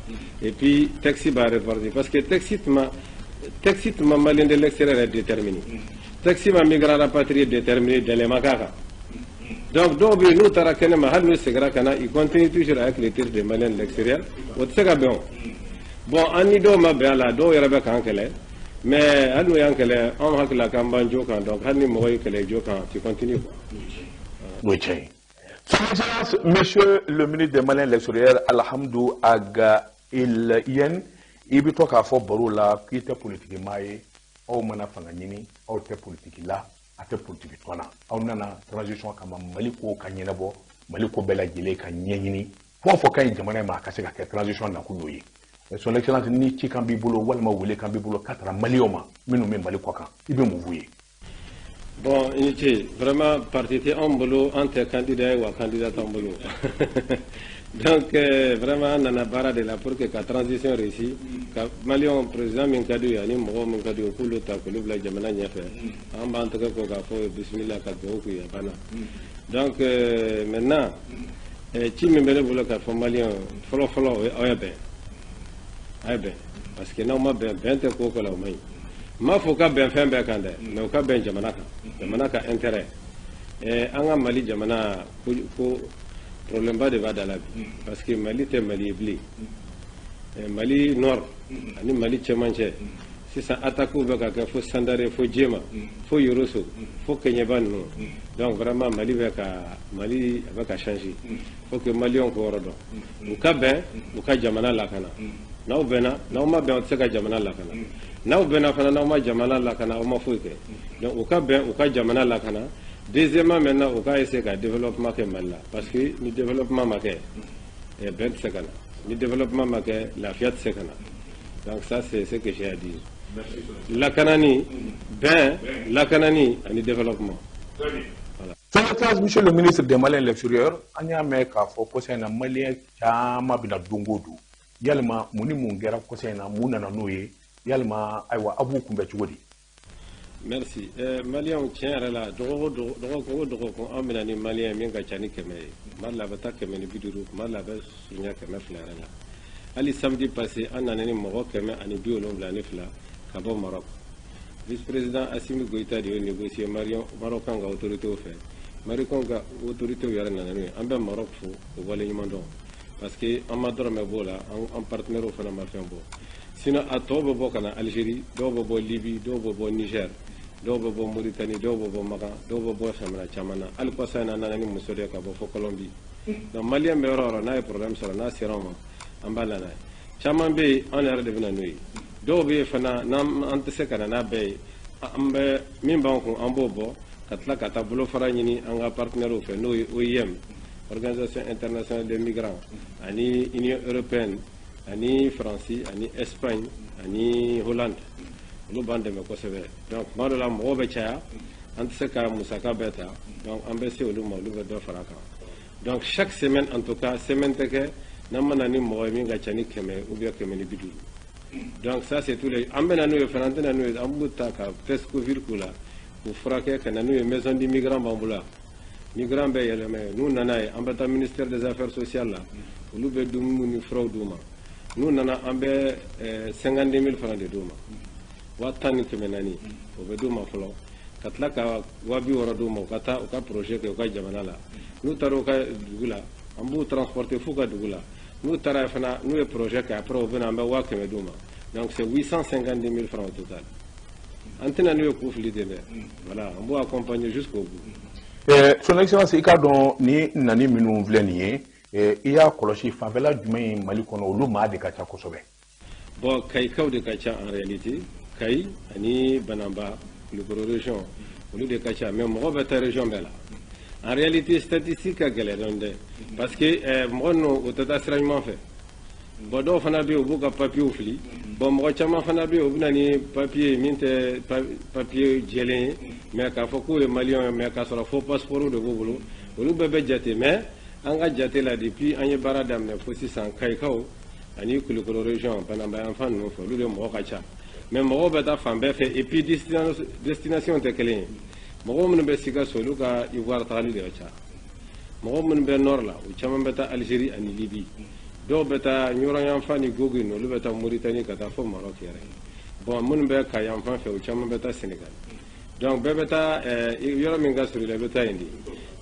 et puis texte b'a répartir, parce que texte tun ma malien de l'extérieur yɛrɛ déterminé. Texte ma migrant rapatrié déterminé, délai ma k'a kan. Donc dɔw bɛ yen, n'u taara kɛnɛma, hali n'u seginna ka na, ils continuent toujours avec le titre de malien de l'extérieur. O tɛ se ka bɛn o. Bon, an ni dɔw ma bɛn a la, dɔw yɛrɛ bɛ k'an kɛlɛ, mais hali n'u y'an kɛlɛ, anw hakili la k'an b'an jo kan. Donc hali ni mɔgɔ y'i kɛlɛ jo kan, tu continues quoi. O ye tiɲɛ ye. Son Excellence, Monsieur le ministre des Maliens de l'extérieur, Alhamdou Ag Ilyène, i bɛ to k'a fɔ baro la k'i tɛ politiki maa ye, aw mana fanga ɲini, aw tɛ politiki la, a tɛ politiki tɔn na. Aw nana transition kama, Mali ko ka ɲɛnabɔ, Mali ko bɛɛ lajɛlen ka ɲɛɲini, fɛn o fɛn ka ɲi jamana in ma, a ka se ka kɛ, transition nakun y'o ye. Son Excellence, ni cikan b'i bolo walima welekan b'i bolo ka taara maliyɛnw ma minnu bɛ Mali kɔ kan, i bɛ mun f'u ye? Bon, i ni ce. Vraiment, parti tɛ anw bolo, an tɛ candidat ye, wa candidat t'an bolo. Donc vraiment, an nana baara de la pour que ka transition réussi, ka maliyɛnw, président min ka d'u ye ani mɔgɔw min ka d'u ye, k'olu ta k'olu bila jamana ɲɛfɛ. An b'an tɛgɛ ko k'a fɔ bisimila, ka dugawu k'u ye, a banna. Donc maintenant, ci min bɛ ne bolo k'a fɔ maliyɛnw, fɔlɔ fɔlɔ, o ye aw ye bɛn, a ye bɛn, parce que n'aw ma bɛn, bɛn tɛ ko o ko la, o man ɲi. N m'a fɔ u ka bɛn fɛn bɛɛ kan dɛ, mais u ka bɛn jamana kan, jamana ka intérêt. An ka Mali jamana ko, ko problème ba de b'a da la bi, parce que Mali tɛ Mali ye bilen. Mali nord ani Mali cɛmancɛ, sisan attaque bɛ ka kɛ fo Sandare, fo Jema, fo Yoroso, fo Kɛɲɛba ninnu. Donc vraiment, Mali bɛ ka, Mali a bɛ ka changer. Faut que maliyɛnw k'o yɔrɔ dɔn, u ka bɛn, u ka jamana lakana. N'aw bɛnna, n'aw ma bɛn, aw tɛ se ka jamana lakana. N'aw bɛnna fana, n'aw ma jamana lakana, aw ma foyi kɛ. Donc u ka bɛn, u ka jamana lakana. Deuxièmement, maintenant, u ka essayer ka développement kɛ Mali la, parce que ni développement ma kɛ, bɛn tɛ se ka na. Ni développement ma kɛ, lafiya tɛ se ka na. Donc ça, c'est ce que j'ai à dire: lakanani, bɛn, lakanani ani développement. Son Excellence, Monsieur le ministre des Maliens de l'extérieur, an y'a mɛn k'a fɔ kɔsa in na, maliyɛn caman bɛna don o don. Yalima mun ni mun kɛra kɔsa in na? Mun nana n'o ye? Yalima ayiwa, aw b'u kunbɛn cogo di? Merci. Maliyɛnw, tiɲɛ yɛrɛ la, dɔgɔkun dɔgɔkun o dɔgɔkun, an bɛna ni maliyɛn min ka ca ni 100 ye. Tuma dɔ la, a bɛ taa 150, tuma dɔ la, a bɛ surunya 200 yɛrɛ la. Hali samedi passé, an nana ni mɔgɔ 172 ka bɔ Maroc. Vice président Assimi Goïta de y'o négocier Marocain ka autorités fɛ. Marocain ka autorités yɛrɛ nana n'o ye. An bɛ Maroc fo k'o waleɲuman dɔn, parce que an ma dɔrɔmɛ b'o la, an partenaires fana ma fɛn bɔ. Sinon a tɔw bɛ bɔ ka na Algérie, dɔw bɛ bɔ Libye, dɔw bɛ bɔ Niger, dɔw bɛ bɔ Mauritanie, dɔw bɛ bɔ Makan, dɔw bɛ bɔ jamana caman na. Hali kɔsa in na, an nana ni muso dɔ ye ka bɔ fo Colombie. Donc maliyɛn bɛ yɔrɔ o yɔrɔ, n'a ye problème sɔrɔ, n'a sera anw ma, an b'a na n'a ye. Caman bɛ yen, anw yɛrɛ de bɛ na n'o ye. Dɔw bɛ yen fana, n'an an tɛ se ka na n'a bɛɛ ye, an bɛ min b'an kun, an b'o bɔ ka tila ka taa bolofara ɲini an ka partenaires fɛ, n'o ye OIM, Organisation internationale des migrants, ani Union européenne, ani Faransi, ani Espagne, ani Hollande. Olu b'an dɛmɛ kosɛbɛ. Donc tuma dɔ la, mɔgɔw bɛ caya, an tɛ se ka musaka bɛɛ ta. Donc an bɛ se olu ma, olu bɛ dɔ fara a kan. Donc chaque semaine, en tout cas, semaine tɛ kɛ n'an ma na ni mɔgɔ ye min ka ca ni 100 ou bien 150. Donc ça, c'est tous les, an bɛ na n'o ye fana, an tɛ na n'o ye, an b'u ta ka test Covid k'u la, k'u furakɛ, ka na n'u ye. Maison du migrant b'an bolo yan, migrant bɛ yɛlɛmɛ. N'u nana ye, an bɛ taa ministère des Affaires sociales la, olu bɛ dumuni ni furaw d'u ma. N'u nana, an bɛ 52 000 francs de d'u ma, 10 400, o bɛ d'u ma fɔlɔ, ka tila ka 60 000 d'u ma, u ka taa u ka projet kɛ u ka jamana la. N'u taara u ka dugu la, an b'u transporter f'u ka dugu la. N'u taara fana, n'u ye projet kɛ, après u bɛ na, an bɛ 100 000 d'u ma. Donc c'est 852 000 francs au total. An tɛna n'u ye k'u fili ten dɛ. Voilà, an b'u accompagner jusqu'au bout. Son Excellence, i k'a dɔn ni nani minnu filɛ nin ye, i y'a kɔlɔsi fanfɛla jumɛn ye Mali kɔnɔ, olu maa de ka ca kosɛbɛ? Bon, Kayikaw de ka ca en réalité, Kayi ani Banamba, Kulukoro région, olu de ka ca. Mais mɔgɔ bɛ taa région bɛɛ la. En réalité, statistique ka gɛlɛn dɔɔni dɛ, parce que mɔgɔ ninnu, u tɛ taa sira ɲuman fɛ. Bon, dɔw fana bɛ yen, u b'u ka papiyew fili. Bon, mɔgɔ caman fana bɛ yen, u bɛ na ni papiye min tɛ papiye jɛlen ye, mais k'a fɔ k'u ye maliyɛnw ye, mais k'a sɔrɔ faux passeport de b'u bolo. Olu bɛɛ bɛ jate. Mais an ka jate la, depuis an ye baara daminɛ fo sisan, Kayikaw ani Kulukoro région, Banamba yanfan ninnu fɛ, olu de mɔgɔ ka ca. Mais mɔgɔw bɛ taa fan bɛɛ fɛ, et puis destination tɛ kelen ye. Mɔgɔw minnu bɛ Sikaso, olu ka Ivoire tagali de ka ca. Mɔgɔ minnu bɛ nord la, u caman bɛ taa Algérie ani Libye. Dɔw bɛ taa Ɲɔrɔ yanfan ni Gogi, olu bɛ taa Mauritanie ka taa fo Maroc yɛrɛ. Bon, minnu bɛ Kayi yanfan fɛ, u caman bɛ taa Sénégal. Donc bɛɛ bɛ taa yɔrɔ min ka surun i la, i bɛ taa yen de.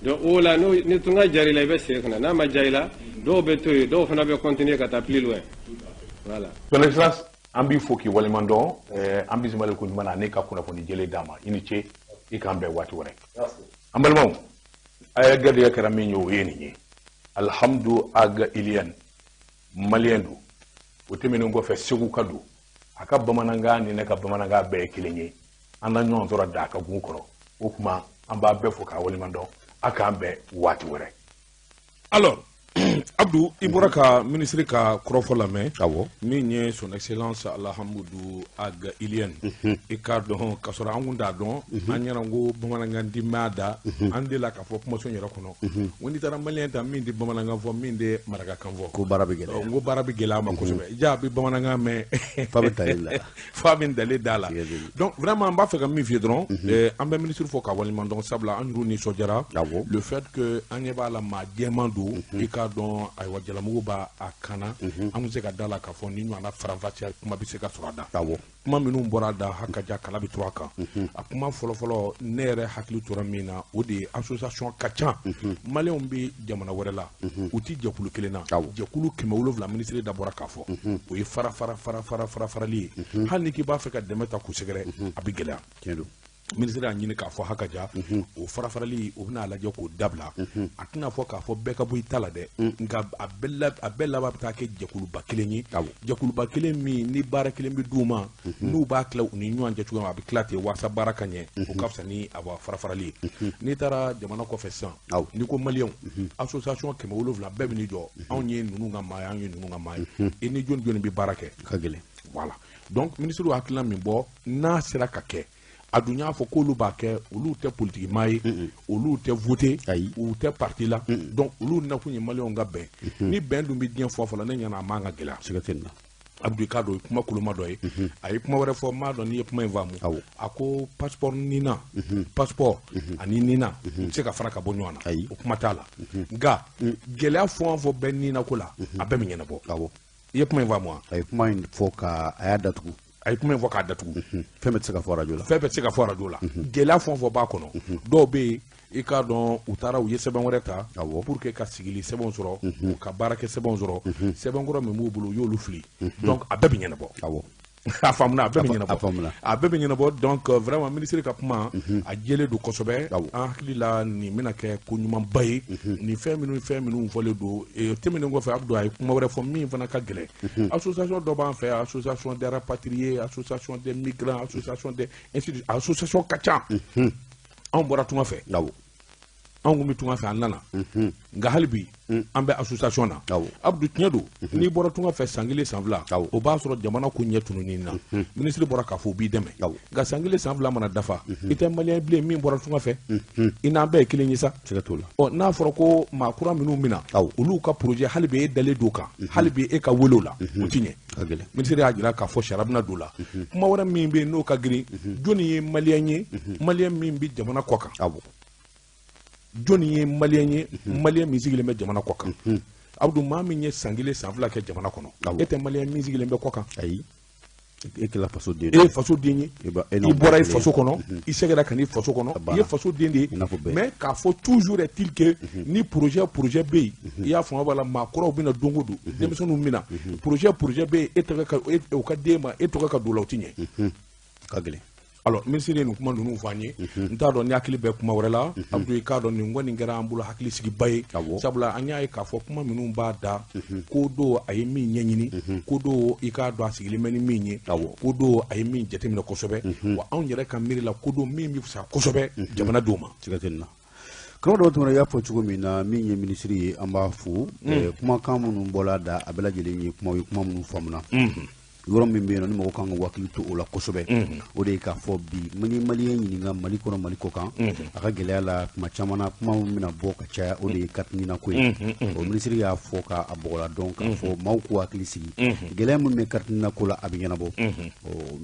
Donc o la, ni tunga diyara i la, i bɛ segin ka na. N'a ma diya i la, dɔw bɛ to yen, dɔw fana bɛ continuer ka taa plus loin. Voilà. Son Excellence, an b'i fo k'i waleɲuman dɔn. An bisimila ko ɲuman na ne ka kunnafoni jɛlen d'a ma. I ni ce, i k'an bɛn waati wɛrɛ. An balimaw, a ye garijɛgɛ kɛra min ye, o ye nin ye. Alhamdu Ag Iliyan, maliyɛn don. O tɛmɛnen kɔfɛ, Segu ka don. A ka bamanankan ni ne ka bamanankan bɛɛ ye kelen ye. An na ɲɔgɔn sɔrɔ da ka gun kɔrɔ. O tuma, an b'a bɛɛ fo k'a waleɲuman dɔn. A k'an bɛn waati wɛrɛ. Alors Abdou, i bɔra ka minisiri ka kɔrɔfɔ lamɛn. Awɔ. Min ye Son Excellence Alhamdou Ag Ilyène, i k'a dɔn k'a sɔrɔ an kun t'a dɔn, an ɲɛna ko bamanankan di m'a da an delila k'a fɔ kumaso yɛrɛ kɔnɔ, n ko n'i taara maliyɛn ta min tɛ bamanankan fɔ, min tɛ marakakan fɔ, ko baara bɛ gɛlɛya. N ko baara bɛ gɛlɛya a ma kosɛbɛ. Ja a bɛ bamanankan mɛn. Fa bɛ tali la. Fa bɛ dalen da la. Donc vraiment, n b'a fɛ ka min f'i ye dɔrɔn, an bɛ minisiri fɔ ka waleɲuman dɔn, sabula an yɛrɛw nisɔndiyara. Le fait que an ɲɛ b'a la, maa jɛman don, i k'a dɔn, ayiwa, jalamugu b'a a kan na, an bɛ se ka da la k'a fɔ ni ɲɔgɔnna faranfasiya kuma bɛ se ka sɔrɔ a da. Kuma minnu bɔra a da, haka ja kala bɛ turu a kan. A kuma fɔlɔfɔlɔ, ne yɛrɛ hakili tora min na, o de ye association ka ca, maliyɛnw bɛ jamana wɛrɛ la, u ti jɛkulu kelen na, jɛkulu 700, minisiri da bɔra k'a fɔ, o ye fara fara fara fara fara farali ye. Hali ni k'i b'a fɛ ka dɛmɛ ta k'u sɛgɛrɛ, a bɛ gɛlɛya. Tiɲɛ don. Minisiri y'a ɲini k'a fɔ haka ja, o fara farali, o bɛna lajɛ k'o dabila. A tɛna fɔ k'a fɔ bɛɛ ka bɔ i ta la dɛ, nka a bɛɛ laban bɛ taa kɛ jɛkuluba kelen ye, jɛkuluba kelen min ni baara kelen bɛ d'u ma, n'u b'a tila u ni ɲɔgɔn cɛ cogo min, a bɛ tila ten walasa baara ka ɲɛ. O ka fisa ni a fara farali ye. N'i taara jamana kɔfɛ sisan, n'i ko maliyɛnw, association 700 bɛɛ bɛ n'i jɔ, anw ye ninnu ka maa ye, anw ye ninnu ka maa ye, i ni jɔni jɔni bɛ baara kɛ. Ka gɛlɛn. Voilà, donc minisiri hakilina min bɔ, n'a sera ka kɛ, a dun y'a fɔ k'olu b'a kɛ, olu tɛ politiki maa ye, olu tɛ voter, u tɛ parti la, donc olu nakun ye maliyɛnw ka bɛn. Ni bɛn dun bɛ diɲɛ fɔ fɔlɔ, ne ɲɛna a man ka gɛlɛya. Siga tɛ nin na. Abdou, i k'a dɔn, o ye kuma koloma dɔ ye. A ye kuma wɛrɛ fɔ, n m'a dɔn n'i ye kuma in faamu. A ko passeport nina, passeport ani nina u tɛ se ka fara ka bɔ ɲɔgɔn na. O kuma t'a la, nka gɛlɛya fɛn o fɛn bɛ nina ko la, a bɛɛ bɛ ɲɛnabɔ. I ye kuma in faamu wa? A ye kuma in fɔ ka a y'a datugu. A ye kuma in fɔ k'a datugu. Fɛn bɛɛ tɛ se ka fɔ arajo la. Fɛn bɛɛ tɛ se ka fɔ arajo la. Gɛlɛya fɛn o fɛn b'a kɔnɔ, dɔw bɛ yen, i k'a dɔn, u taara u ye sɛbɛn wɛrɛ ta pour que ka sigili sɛbɛnw sɔrɔ, u ka baarakɛ sɛbɛnw sɔrɔ, sɛbɛnkɔrɔ min b'u bolo, u y'olu fili. Donc a bɛɛ bɛ ɲɛnabɔ. A faamuna, a bɛɛ bɛ ɲɛnabɔ, a bɛɛ bɛ ɲɛnabɔ. Donc vraiment, minisiri ka kuma a jɛlen don kosɛbɛ. An hakili la, nin bɛna kɛ ko ɲumanba ye, nin fɛn minnu fɔlen don. Tɛmɛnen kɔfɛ, Abdou, a ye kuma wɛrɛ fɔ min fana ka gɛlɛn. Association dɔ b'an fɛ, association des rapatriés, association des migrants, association des ainsi de suite, association ka ca. Anw bɔra tunga fɛ, anw kun bɛ tunga fɛ, an nana, nka hali bi an bɛ association na. Abdou, tiɲɛ don, n'i bɔra tunga fɛ san kelen, san 2, o b'a sɔrɔ jamana ko ɲɛ tununi na, minisiri bɔra k'a fɔ u b'i dɛmɛ. Nka san kelen, san 2 mana dafa, i tɛ maliyɛn bilen min bɔra tunga fɛ, i n'an bɛɛ ye kelen ye sa. Siga t'o la. Ɔ, n'a fɔra ko maa kura minnu bɛna, olu ka projet, hali bi e dalen don kan, hali bi e ka wele o la, o ti ɲɛ. Ka gɛlɛn. Minisiri y'a jira k'a fɔ sariya bɛna don o la. Kuma wɛrɛ min bɛ yen n'o ka girin, jɔnni ye maliyɛn ye, maliyɛn min bɛ jamana kɔ kan? Jɔnni ye maliyɛn ye, maliyɛn min sigilen bɛ jamana kɔ kan? Abdou, maa min ye san kelen, san 2 kɛ jamana kɔnɔ, e tɛ maliyɛn min sigilen bɛ kɔ kan. Ayi, e kɛla faso den. E ye faso den ye, i bɔra i faso kɔnɔ, i seginna ka n'i faso kɔnɔ, i ye faso den de ye. Mais k'a fɔ, toujours est-il que ni projet bɛ yen, i y'a faamu b'a la, maakɔrɔw bɛna don o don, denmisɛnninw bɛna, projet bɛ yen, e tɔgɔ ka o ka d'e ma, e tɔgɔ ka don o la, o ti ɲɛ. Ka gɛlɛn. Alors, minisiri ye nin kuma ninnu fɔ an ye. N t'a dɔn ni hakili bɛ kuma wɛrɛ la. Abdou, i k'a dɔn, nin kɔni kɛra an bolo hakilisigiba ye, sabula an y'a ye k'a fɔ kuma minnu b'a da ko do, a ye min ɲɛɲini ko do, i k'a dɔn a sigilen bɛ ni min ye ko do, a ye min jateminɛ kosɛbɛ, wa anw yɛrɛ ka miiri la, ko do min bɛ fisaya kosɛbɛ jamanadenw ma. Siga tɛ nin na. Karamɔgɔ dɔ tɛmɛna, i y'a fɔ cogo min na, min ye minisiri ye, an b'a fo. Kumakan minnu bɔla da, a bɛɛ lajɛlen ye kumaw ye, kuma minnu faamuna. Yɔrɔ min bɛ yen nɔ ni mɔgɔ kan ka hakili to o la kosɛbɛ, o de ye k'a fɔ bi ni maliyɛn ɲininka Mali kɔnɔ, Mali kɔ kan, a ka gɛlɛya la, tuma caman na, kuma min bɛna bɔ ka caya, o de ye carte NINA ko ye. O minisiri y'a fɔ k'a bɔgɔla dɔn k'a fɔ maaw k'u hakili sigi, gɛlɛya min bɛ carte NINA ko la, a bɛ ɲɛnabɔ.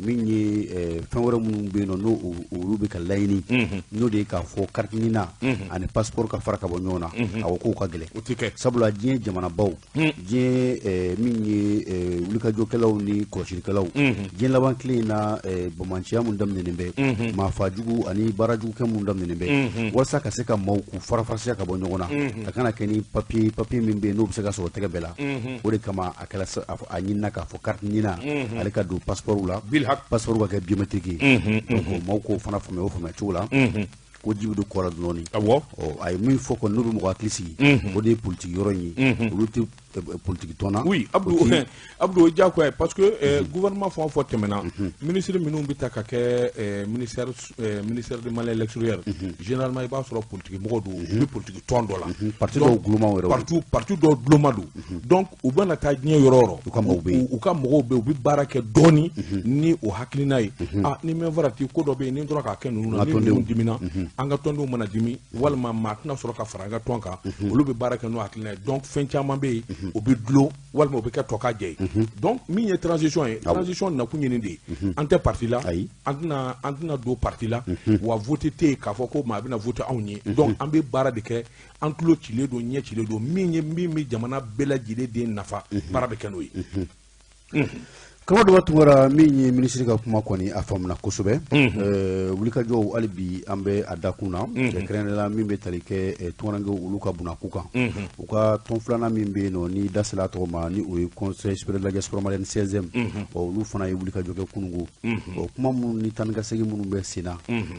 Min ye fɛn wɛrɛ minnu bɛ yen nɔ, n'o olu bɛ ka laɲini, n'o de ye k'a fɔ carte NINA ani passeport ka fara ka bɔ ɲɔgɔn na, a ko k'o ka gɛlɛn, sabula diɲɛ jamanabaw, diɲɛ min ye wulikajɔkɛlaw ni kɔlɔsilikɛlaw, diɲɛ laban tile in na, bamanciya mun daminɛnen bɛ, maafajugu ani baarajugukɛ mun daminɛnen bɛ, walasa ka se ka maaw k'u farafarasiya ka bɔ ɲɔgɔn na, a kana kɛ ni papier min bɛ yen n'o bɛ se ka sɔrɔ tɛgɛ bɛɛ la. O de kama a kɛra a ɲinina k'a fɔ carte NINA ale ka don passeport la, passeport ka kɛ biométrique ye. Donc maaw k'o fana faamuya o faamuya cogo la. Ko ji bɛ don kɔ la dɔɔni. Awɔ. Ɔ, a ye min fɔ kɔni, n'o bɛ mɔgɔ hakili sigi, o de ye politiki yɔrɔ in ye. Olu tɛ politiki tɔn na. Oui, Abdou. O ti- Abdou, o ye diyagoya ye, parce que gouvernement fɛn o fɛn tɛmɛna, ministre minnu bɛ ta ka kɛ ministère de Mali à l'extérieur, généralement i b'a sɔrɔ politique mɔgɔw don, u bɛ politique tɔn dɔ la. Parti dɔw gulomaw yɛrɛ. Parti dɔw guloma don. Donc u bɛna taa diɲɛ yɔrɔ o yɔrɔ, U ka mɔgɔw bɛ yen. U ka mɔgɔw bɛ yen, u bɛ baara kɛ dɔɔni ni o hakilina ye. Ah, ni min farati ko dɔ bɛ yen, ni n tora k'a kɛ ninnu na, An ka ni tɔndenw. ninnu dimina, an ka tɔndenw mana dimi, walima maa tɛna sɔrɔ ka fara an ka tɔn kan, olu bɛ baara kɛ n'o hakilina ye. Donc fɛn caman bɛ yen, o bɛ dulon walima o bɛ kɛ tɔ ka jɛ ye. Donc min ye transition ye, transition nakun ye nin de ye: an tɛ parti la. Ayi. An tɛna don parti la wa, vote tɛ yen k'a fɔ ko maa bɛna vote anw ye. Donc an bɛ baara de kɛ, an tulo cilen don, ɲɛ cilen don, min ye min bɛ jamana bɛɛ lajɛlen den nafa, baara bɛ kɛ n'o ye. Kamadɔ Tunkara, min ye minisiri ka kuma kɔni, a faamuna kosɛbɛ. Wulikajɔw hali bi an bɛ a dakun na, kɛrɛnkɛrɛnnenya la min bɛ tali kɛ tunkarankew olu ka bunakun kan, u ka tɔn filanan min bɛ yen nɔ, ni da sera a tɔgɔ ma, ni o ye Conseil supérieur de la diaspora malienne, 16e. Ɔ, olu fana ye wulikajɔ kɛ kununko. Ɔ, kuma minnu ni taa ni ka segin minnu bɛ sen na,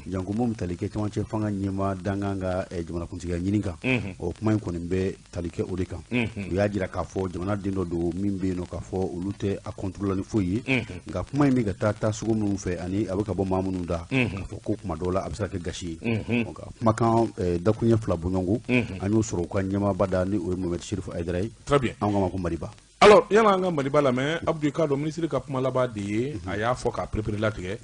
janko mun bɛ tali kɛ cɛmancɛ fanga ɲɛmaa dankan ka jamanakuntigiya ɲini kan, ɔ, kuma in kɔni bɛ tali kɛ o de kan. U y'a jira k'a fɔ jamana den dɔ don min bɛ yen nɔ, k'a fɔ olu tɛ a contre la ni foyi ye, nka kuma in bɛ ka taa taa sugu minnu fɛ ani a bɛ ka bɔ maa minnu da, k'a fɔ ko kuma dɔw la a bɛ se ka kɛ gasi ye. Nka kumakan dakuɲɛ fila bɔɲɔgɔnko, an y'o sɔrɔ u ka ɲɛmaaba da, ni o ye Mohamed Chérif Haïdara ye. Très bien. An k'a ma ko Madiba. Alors, yala an ka Madiba lamɛn. Abdou, i k'a dɔn minisiri ka kuma laban de ye, a y'a fɔ k'a perepere latigɛ.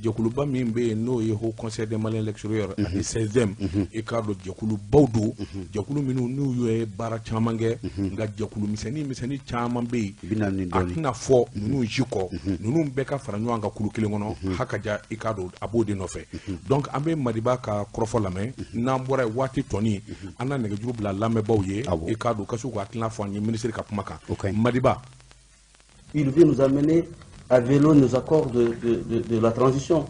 Jɛkuluba min bɛ yen, n'o ye Haut Conseil des Maliens de l'extérieur ani 16e, i k'a dɔn jɛkulubaw don, jɛkulu minnu n'u ye baara caman kɛ, nka jɛkulu misɛnnin misɛnnin caman bɛ yen. 40 ni A dɔɔni. tɛna fɔ ninnu si kɔ, ninnu bɛɛ ka fara ɲɔgɔn kan kulu kelen kɔnɔ, ha ka ja, i k'a dɔn a b'o de nɔfɛ. Donc an bɛ Madiba ka kɔrɔfɔ lamɛn. N'an bɔra yen, waati tɔni, an na nɛgɛjuru bila lamɛnbaaw ye. I k'a dɔn ka se k'u hakilina fɔ an ye minisiri ka kuma kan. O ka ɲi. Madiba. Il veut nous amener à violer nos accords de la transition.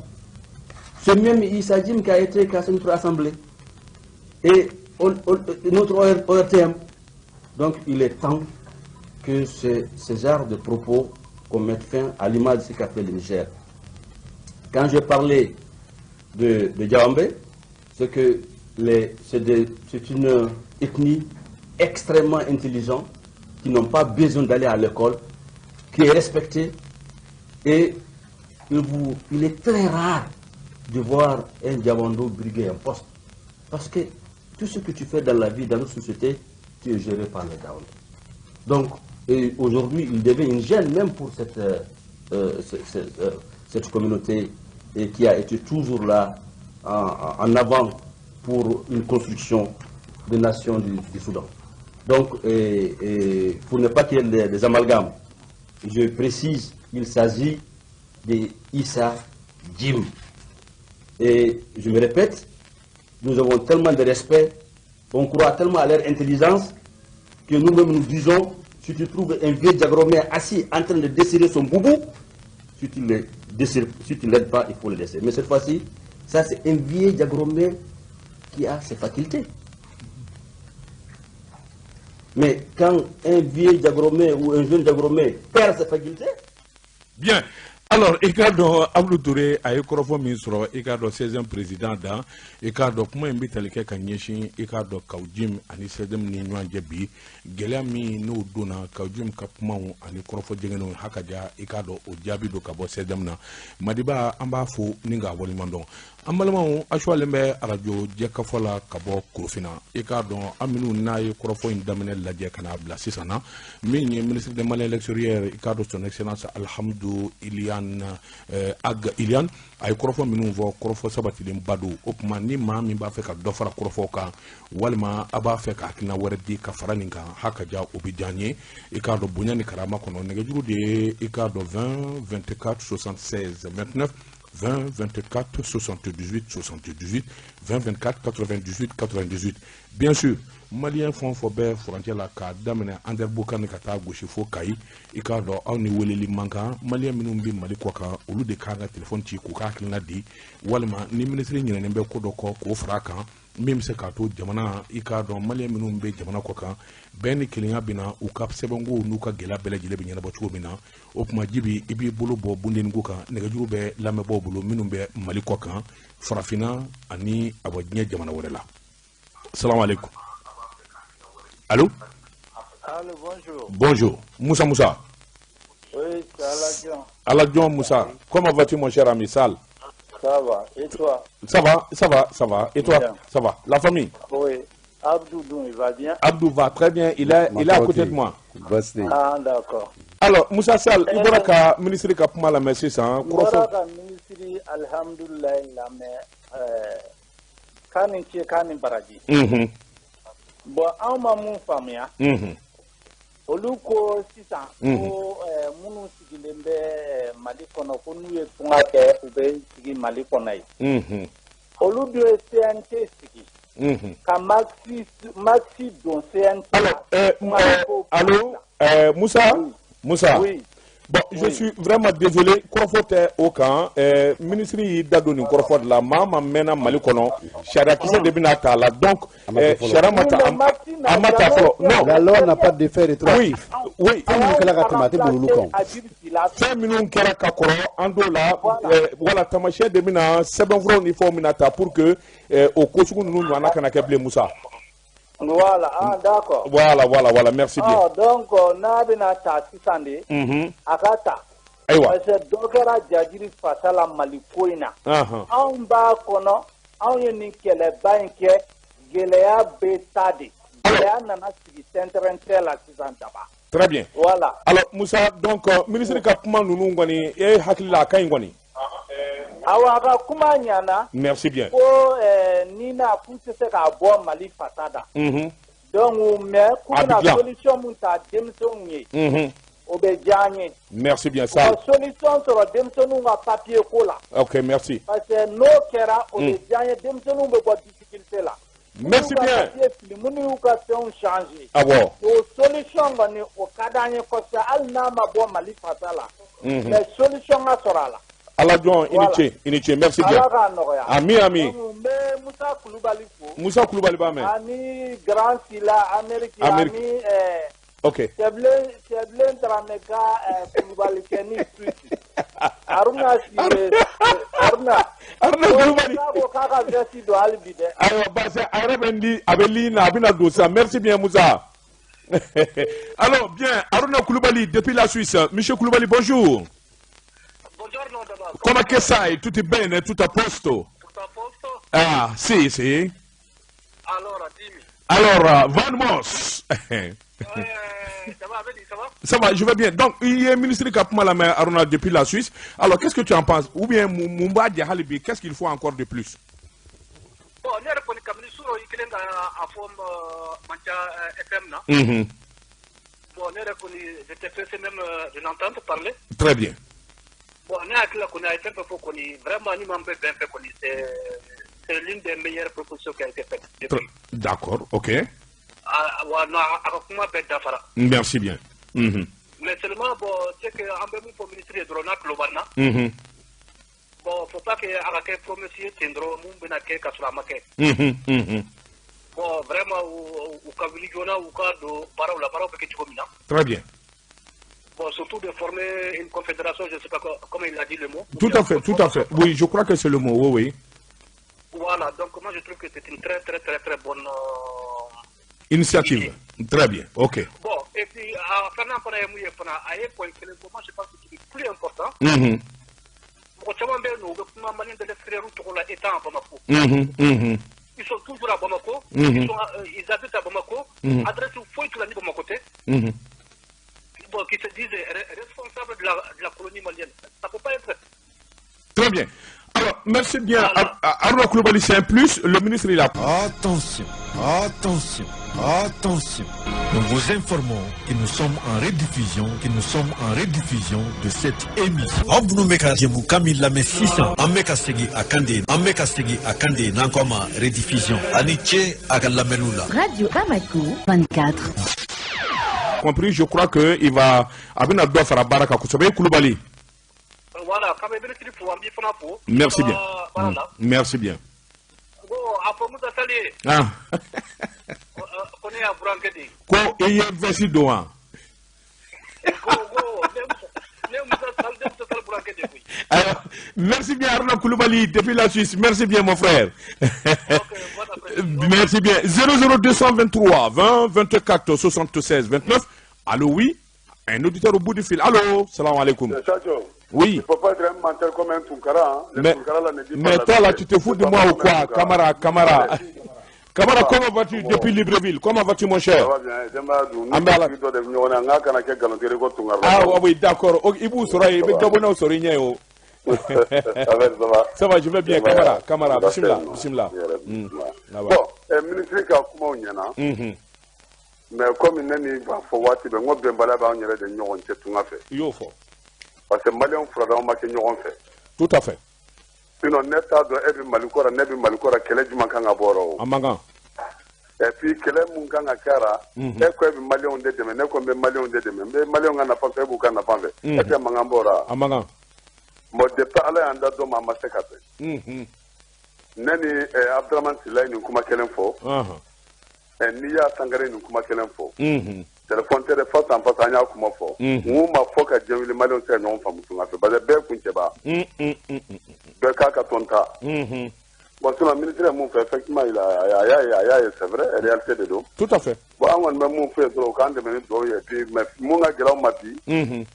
Ce même Issa Djim qui a été cassé notre assemblée et notre ORTM. Donc il est temps que ce genre de propos, qu'on mette fin à l'image de ce qu'a fait le Niger. Quand je parlais de Diaombé, c'est que c'est une ethnie extrêmement intelligente, qui n'ont pas besoin d'aller à l'école, qui est respectée, et il est très rare de voir un Diawando briguer un poste. Parce que tout ce que tu fais dans la vie, dans notre société, tu es géré par les Diawando. Donc, et aujourd'hui, il devient une gêne même pour cette communauté et qui a été toujours là en avant pour une construction de nation du Soudan. Donc, et pour ne pas qu'il y ait des amalgames, je précise, il s'agit de Issa Djim. Et je me répète, nous avons tellement de respect, on croit tellement à leur intelligence, que nous-mêmes nous disons, si tu trouves un vieux Diagromé assis en train de déchirer son boubou, si tu ne si tu l'aides pas, il faut le laisser. Mais cette fois-ci, ça c'est un vieux Diagromé qui a ses facultés. Mais quand un vieux Diagromé ou un jeune Diagromé perd ses facultés, Bien. Alors, i k'a dɔn Abdou Touré, a ye kɔrɔfɔ min sɔrɔ, i k'a dɔn 16e président dan, i k'a dɔn kuma in bɛ tali kɛ ka ɲɛsin, i k'a dɔn Kaou Djim ani 16e ni ɲɔgɔn cɛ bi gɛlɛya min n'o donna, Kaou Djim ka kumaw ani kɔrɔfɔ jɛngɛnw ha ka ja, i k'a dɔn o jaabi don ka bɔ 16e na. Madiba, an b'a fo ni k'a waleɲuman dɔn. An balimaw, asuwalen bɛ arajo jɛkafɔ la ka bɔ Korofina. I k'a dɔn an minnu n'a ye kɔrɔfɔ in daminɛ lajɛ ka n'a bila sisan na, min ye ministre des Maliens de l'extérieur, i k'a dɔn son excellence Alhamdu Ilian Ag Ilian, a ye kɔrɔfɔ minnu fɔ, kɔrɔfɔ sabatilenba don. O tuma ni maa min b'a fɛ ka dɔ fara kɔrɔfɔw kan, walima a b'a fɛ ka hakilina wɛrɛ di ka fara nin kan, ha ka ja, o bɛ diya n ye. I k'a dɔn bonya ni karama kɔnɔ, nɛgɛjuru de ye, i k'a dɔn 20 24 76 29, 20 24 78 78, 20 24 98 98. Bien sûr, malien fɛn o fɛn bɛ furancɛ la, k'a daminɛ Anderamboukane ka taa gosi fo Kayi, i k'a dɔn aw ni weleli man kan. Malien minnu bɛ Mali kɔ kan, olu de kan ka telefɔni ci k'u ka hakilina di, walima ni minisiri ɲinɛnen bɛ ko dɔ kɔ, k'o fara a kan. Min bɛ se k'a to jamana, i k'a dɔn, maliyɛn minnu bɛ jamana kɔ kan, bɛn ni kelenya bɛ na, u ka sɛbɛnkow n'u ka gɛlɛya bɛɛ lajɛlen bɛ ɲɛnabɔ cogo min na. O tuma, Jibi, i b'i bolo bɔ bundeniko kan. Nɛgɛjuru bɛ lamɛnbaaw bolo minnu bɛ Mali kɔ kan, farafinna ani a bɔ diɲɛ jamana wɛrɛ la. Salamu aleykum. Allo. Allô, bonjour. Bonjour, Moussa Moussa. Oui, c'est Aladjon. Aladjon Moussa, comment vas-tu, mon cher ami Sal? Ça va. Et toi? Ça va, ça va, ça va. Et toi? Bien. Ça va. La famille? Oui. Abdou Doum, il va bien? Abdou va très bien, il est à côté de moi. Basi. Ah, d'accord. Alors, Moussa Sall, i bɔra ka ministre ka kuma lamɛn sisan. N bɔra Kɔrɔfɔ. Ka minisiri, alihamudulilayi, lamɛn, k'a ni ce, k'a ni baraji. Bon, anw ma mun faamuya, olu ko sisan ko minnu sigilen bɛ Mali kɔnɔ, ko n'u ye tunga kɛ, u bɛ sigi Mali kɔnɔ yen. Olu dun ye CNT sigi ka maxi don CNT la. Alors, Tunga ko allô, Moussa. Oui. Moussa. Oui. Bon, je Oui. suis vraiment désolé, kɔrɔfɔ tɛ o kan. Ministre y'i da don nin kɔrɔfɔ de la. Maa ma mɛnna Mali kɔnɔ, sariyakisɛ de bɛna ta a la. Donc, A ma kɛ fɔlɔ. sariya ma ta, Oui, mais Maxi n'a a ma ta jamais fɔlɔ. été Non. La loi n'a pas d'effet rétroactif. Oui. Fɛn minnu kɛla ka tɛmɛ, a tɛ boli olu kan. Habib Sylla. Fɛn minnu kɛra ka kɔrɔ, an t'o la. Voilà. Wala tamasiyɛn de bɛna, sɛbɛnfuraw ni fɛnw bɛna ta pour que o ko sugu ninnu ɲɔgɔnna kana kɛ bilen, Musa. Voilà, ah, d'accord. Voilà, merci bien. Ah, donc n'a bɛna ta sisan de, a ka ta. Ayiwa. Parce que dɔ kɛra jajiri fasa la Mali ko in na. Anw b'a kɔnɔ, anw ye nin kɛlɛba in kɛ, gɛlɛya bɛ taa de. Gɛlɛya nana sigi tɛntɛrɛntɛ la sisan daba. Très bien. Voilà. Alors, Musa, donc ministre ka kuma ninnu kɔni, e hakili la, a ka ɲi kɔni? Awa, a ka kuma ɲana. Merci bien. Ko ni na k'u tɛ se k'a bɔ Mali fasa da. Donc mais k'u A bɛ bɛna dilan. Solution mun ta denmisɛnw ye, o bɛ diya an ye. Merci bien U ça. Ka solution sɔrɔ denmisɛnninw ka papier ko la. Ok, merci. Parce que n'o kɛra, o bɛ diya an ye, denmisɛnninw bɛ bɔ difficulté la. Merci Minnu y'u ka bien. Papier fili, minnu y'u ka fɛnw changer. Awɔ. O solution kɔni, o ka d'an ye kosɛbɛ, hali n'a ma bɔ Mali fasa la. Mais solution ka sɔrɔ a la. Aladjon, i ni Voilà. ce, i ni ce, merci bien. Ala k'a nɔgɔya. Ami, ami. Donc, n bɛ Musa Kulubali fo. Musa Kulubali b'a mɛn. Ani Grand Sila Amérique. Amérique. Ani Cɛbilen Daramɛ ka Kulubali kɛ ni Suisse. Haruna Sire, Haruna. Haruna Kulubali. Ko k'a ko k'a ka veste don hali bi dɛ. Ayiwa, parce que a yɛrɛ bɛ n di, a bɛ ligne na, a bɛna don sisan. Merci bien, Moussa. Alors, bien, Haruna Kulubali depuis la Suisse. Monsieur Kulubali, bonjour. Buongiorno Dabako. Come che sai? Tutto bene? Tutto a posto? Tutto a posto? Ah, sì. Allora, dimmi. Alors, vamos. Ça va, vedi, ça va? Ça va, je vais bien. Donc, il y a un ministre ka kuma lamɛn, Aruna, depuis la Suisse. Alors, qu'est-ce que tu en penses? Ou bien, mun b'a jɛ hali bi, qu'est-ce qu'il faut encore de plus? Bon, ne yɛrɛ kɔni, kabini suro i kelen ka a fɔ Manca FM na. Bon, ne yɛrɛ kɔni, j'étais pressé même de l'entendre parler. Très bien. Bon, ne hakili la kɔni, a ye fɛn fɛn fɔ kɔni, vraiment, ni m'an bɛ bɛn fɛ kɔni, c'est l'une des meilleures propositions qui a été faite depuis. D'accord, ok. Ah, wa non, a ka kuma bɛɛ dafara. Merci bien. Mais seulement, bon, c'est que an bɛ mun fɔ ministre ye dɔrɔn, n'a tulo b'an na. Bon, faut pas que a ka kɛ promesse ye ten dɔrɔn, mun bɛna kɛ ka sɔrɔ a ma kɛ. Bon, vraiment, u ka wuli joona, u ka don baaraw la, baaraw bɛ kɛ cogo min na. Très bien. Bon, surtout de former une confédération, je ne sais pas comment il a dit le mot. Tout à fait, tout à fait. Oui, je crois que c'est le mot, oui. Voilà, donc moi je trouve que c'est une très très très très bonne Initiative. Très bien, ok. Bon, et puis, a filanan fana ye mun ye fana, a ye point kelen fɔ, moi je pense que c'est plus important. Mɔgɔ caman bɛ yen nɔ, u bɛ kuma Malien de l'extérieur tɔgɔ la étant à Bamako. Ils sont toujours à Bamako, ils habitent à Bamako, adresse foyi t'u la ni Bamako tɛ. Bon, qui se disent responsables de la colonie malienne. Ça ne peut pas être. Très bien. Alors, merci bien. Voilà. Arnaud Koulibaly, c'est un plus. Le ministre, il a. Attention, attention, attention. Nous vous informons que nous sommes en rediffusion, que nous sommes en rediffusion de cette émission. Aw minnu bɛ ka jɛmukan min lamɛn sisan, an bɛ ka segin a kan de, an bɛ ka segin a kan de, n'an ko a ma rediffusion. A ni ce a ka lamɛnniw la. Radio Bamako 24. Compris, je crois que il va. A bɛna dɔ fara baara kan kosɛbɛ. Koulibaly. Voilà, k'an bɛ ministre fo, an b'i fana fo. Merci bien. Voilà. Merci bien. Bon, a fɔ Musa Sall ye. Ah. Ko ne y'a burankɛ de ye. Ko i ye veste don wa? Ko ne Musa Sall, ne Musa Sall burankɛ de ye koyi. Alors, merci bien Aruna Koulibaly depuis la Suisse. Merci bien mon frère. Ok, bon après-midi. Merci bien. 00223 20 24 76 29. Allô, oui. Un auditeur au bout du fil. Allô, salam alaikum. Sadio, Oui. il ne faut pas être un menteur comme un Tunkara. Hein. Le Mais, Tunkara, là, ne dit pas mais la toi là, vérité. tu te fous de C'est moi pas ou comme un quoi? Tunkara. Camara, Camara. Camara, Ah, comment vas-tu bon. depuis Libreville? Comment vas-tu mon Ça cher? va bien, denbaya dun. An bɛ Ala. Ni dɔ de bɛ ɲɔgɔn na, n k'a kana kɛ nkalontigɛ ye ko Tunkara. Ah oui, d'accord. Ok, i b'u sɔrɔ yen, i bɛ Gabonais sɔrɔ i ɲɛ o. Ça va, ça va. Ça va, je vais bien. Denbaya, Camara, Camara, basi bismillah, tɛ yen nɔ. bismillah. Yɛrɛ, bismillah. Ça va. Bon, ministre ka kumaw ɲɛna. Mais comme ne ni b'a fɔ waati bɛɛ, n ko bɛnbaliya b'anw yɛrɛ de ɲɔgɔn cɛ tunga fɛ. I y'o fɔ. Parce que Maliyɛnw furadama ma kɛ ɲɔgɔn fɛ. Tout à fait. Sinon ne t'a dɔn e bɛ Mali ko la, ne bɛ Mali ko la, kɛlɛ jumɛn kan ka bɔ o rɔ o. A man kan. Et puis kɛlɛ mun kan ka kɛ a la, e ko e bɛ Maliyɛnw de dɛmɛ, ne ko n bɛ Maliyɛnw de dɛmɛ, n bɛ Maliyɛnw ka nafa fɛ, e b'u ka nafa fɛ. Est ce que mankan b'o la? A man kan. Bon, depuis Ala y'an da don ma, a ma se ka bɛn. Ne ni Abdramane Sylla ye nin kuma kelen fɔ. N'i y'a Sankare nin kuma kelen fɔ. Téléphone tɛ dɛ, face en face an y'a kuma fɔ. N k'u ma fɔ ka diɲɛ wuli Maliyɛnw tɛ se ka ɲɔgɔn faamu tunga fɛ, parce que bɛɛ kun cɛba. Bɛɛ k'a ka tɔn ta. Bon, sinon ministre ye mun fɛ, effectivement il a a y'a ye a y'a ye, c'est vrai, réalité de don. Tout à fait. Bon, an kɔni bɛ mun fɛ dɔrɔn, u k'an dɛmɛ ni dugawu ye, et puis mais mun ka gɛlɛn anw ma bi,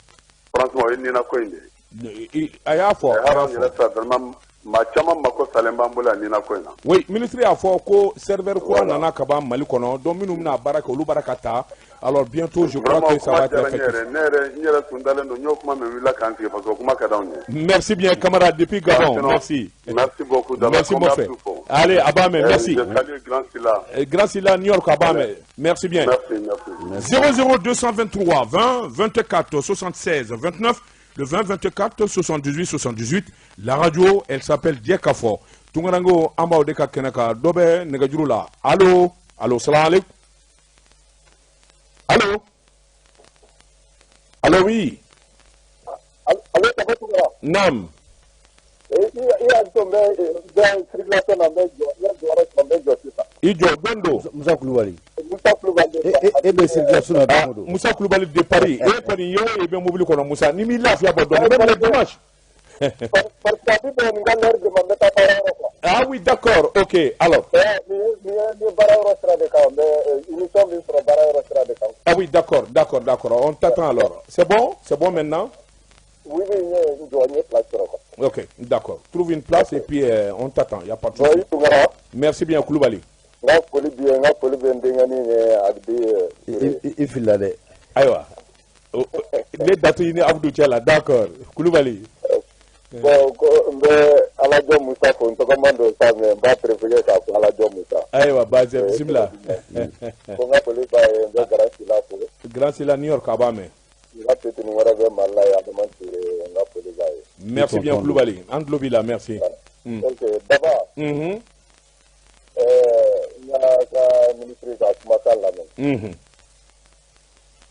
franchement, o ye nina ko in de ye. A y'a fɔ. A Hali y'a anw yɛrɛ fɔ. fɛ vraiment, maa caman mako salen b'an bolo yan nina ko in na. Oui, ministre y'a fɔ ko serveur kura Voilà. nana ka ban Mali kɔnɔ, donc minnu bɛna baara kɛ, olu baara ka ta. Alors bientôt, je crois Vraiment, que ça kuma va être diyara n effectif. yɛrɛ, ne yɛrɛ n yɛrɛ tun dalen don, n y'o kuma min wulila k'an sigi parce que o kuma ka d'anw ye. Merci bien, camarade, depuis Gabon. Sinon, Merci. Merci beaucoup d'avoir Merci, mon frère. Allez, Abame, merci. Je salue Grand Silla. Grand Silla, New York, Abame. Merci bien. Merci, merci. 00223 20 24 76 29, le 20 24 78 78. La radio, elle s'appelle Diekafo. Tungarango, an b'aw de ka kɛnɛ kan, dɔ bɛ nɛgɛjuru la. Allo, allo, salam alaikum. Allo, allo, oui. Allo, Papa Tunkara. Naam. I y'a to n bɛ circulation na, n bɛ jɔ, n bɛ jɔyɔrɔ sɔrɔ, n bɛ jɔ sisan. I jɔ, jɔn don? Musa Kulubali. Musa Kulubali. E bɛ circulation na don o don. Musa Kulubali de Paris. E kɔni ye o ye, i bɛ mobili kɔnɔ Musa, n'i m'i lafiya bɔ dɔɔni, même le dimanche. Parce que a bɛ bɛn nin ka l'heure de ma, n bɛ taa baara yɔrɔ quoi. Ah oui, d'accord, ok. Alors. Nin ye baara yɔrɔ sira de kan, n bɛ émission bɛ sɔrɔ baara yɔrɔ sira de kan. Ah oui, d'accord, d'accord, d'accord. On t'attend alors. C'est bon maintenant? Oui, n ye n jɔ, n ye place sɔrɔ quoi. Ok, d'accord. Trouve une place et puis on t'attend. Il n'y a pas de Bon, souci. i Tunkara. Merci bien, Koulibaly. N ka foli b'i ye, n ka foli bɛ n denkɛnin ye Abidi. I filila dɛ. Ayiwa. Ne datu i ni Abdou cɛ la, d'accord. Koulibaly. Bon, ko n bɛ Alajɔ Musa fo, n tɔgɔman don sa, mais n b'a préféré k'a fɔ Alajɔ Musa. Ayiwa, Bazɛ, bisimila. Ko n ka foli b'a ye, n bɛ Grand Sila fo. Grand Sila, New York, a b'a mɛn. N ka petini wɛrɛ bɛ Mali la yen, Adama Ture, n ka foli b'a ye. Merci bien, Koulibaly. An tulo b'i la, merci. Ok, Daba. N y'a ka ministre ka kumakan lamɛn.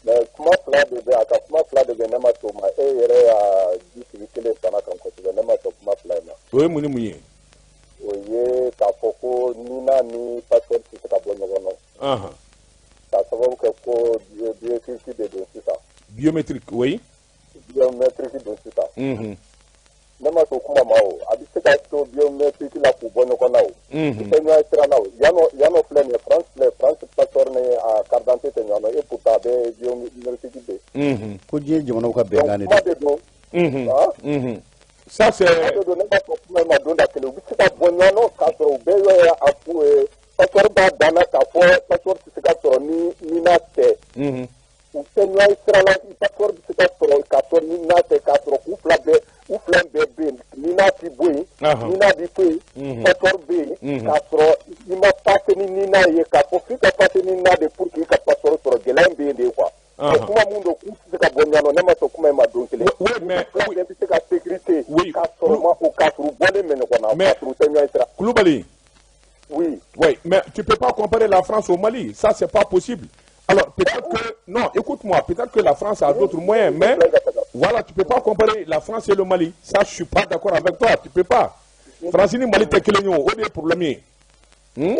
Mais kuma fila de bɛ a ka kuma fila de bɛ, ne ma sɔn o ma. E yɛrɛ y'a ji sigi kelen fana kan kosɛbɛ, ne ma sɔn kuma fila in ma. O ye mun ni mun ye? O ye k'a fɔ ko nina ni passeport tɛ se ka bɔ ɲɔgɔn na. K'a sababu kɛ ko biométrique de don sisan. Biométrique, oui. Biométrique don sisan. Ne ma sɔn kuma ma o. A bɛ se ka to biométrique la k'u bɔ ɲɔgɔn na o. U tɛ ɲɔgɔn sira la o. Yan nɔ filɛ nin ye, France filɛ, France passeport ni a carte d'identité tɛ ɲɔgɔn na, et pourtant a bɛ biométrique de. Ko diɲɛ jamanaw ka bɛnkan de Donc kuma de don. Ça c'est. Kuma de don, ne ma sɔn kuma in ma don da kelen. U bɛ se ka bɔ ɲɔgɔn na k'a sɔrɔ u bɛɛ ye a fu ye, passeport b'a dan na k'a fɔ passeport tɛ se ka sɔrɔ ni nina tɛ. U tɛ ɲɔgɔn sira la, passeport bɛ se ka sɔrɔ k'a sɔrɔ ni n'a tɛ, k'a sɔrɔ k'u fila bɛɛ, u fila bɛɛ bɛ yen, nina ti bɔ yen, nina bɛ to yen, passeport bɛ yen, k'a sɔrɔ i ma passe ni nina ye, k'a fɔ f'i ka passe ni nina de pour que i ka passeport sɔrɔ, gɛlɛya in bɛ yen de quoi. Kuma mun don k'u tɛ se ka bɔ ɲɔgɔn na, ne ma sɔn kuma in ma don kelen. Oui, mais fila bɛɛ bɛ se ka sécurité k'a sɔrɔ ma o, k'a sɔrɔ u bɔlen bɛ ɲɔgɔn na, k'a sɔrɔ u tɛ ɲɔgɔn sira. Koulibaly. Oui. Oui, mais tu peux pas comparer la France au Mali. Ça, c'est pas possible. Alors, peut-être que... Non, écoute-moi, peut-être que la France a d'autres moyens, mais... Voilà, tu peux pas comparer la France et le Mali. Ça, je suis pas d'accord avec toi. Tu peux pas. France ni Mali tɛ kelen ye o, o de ye problème ye. I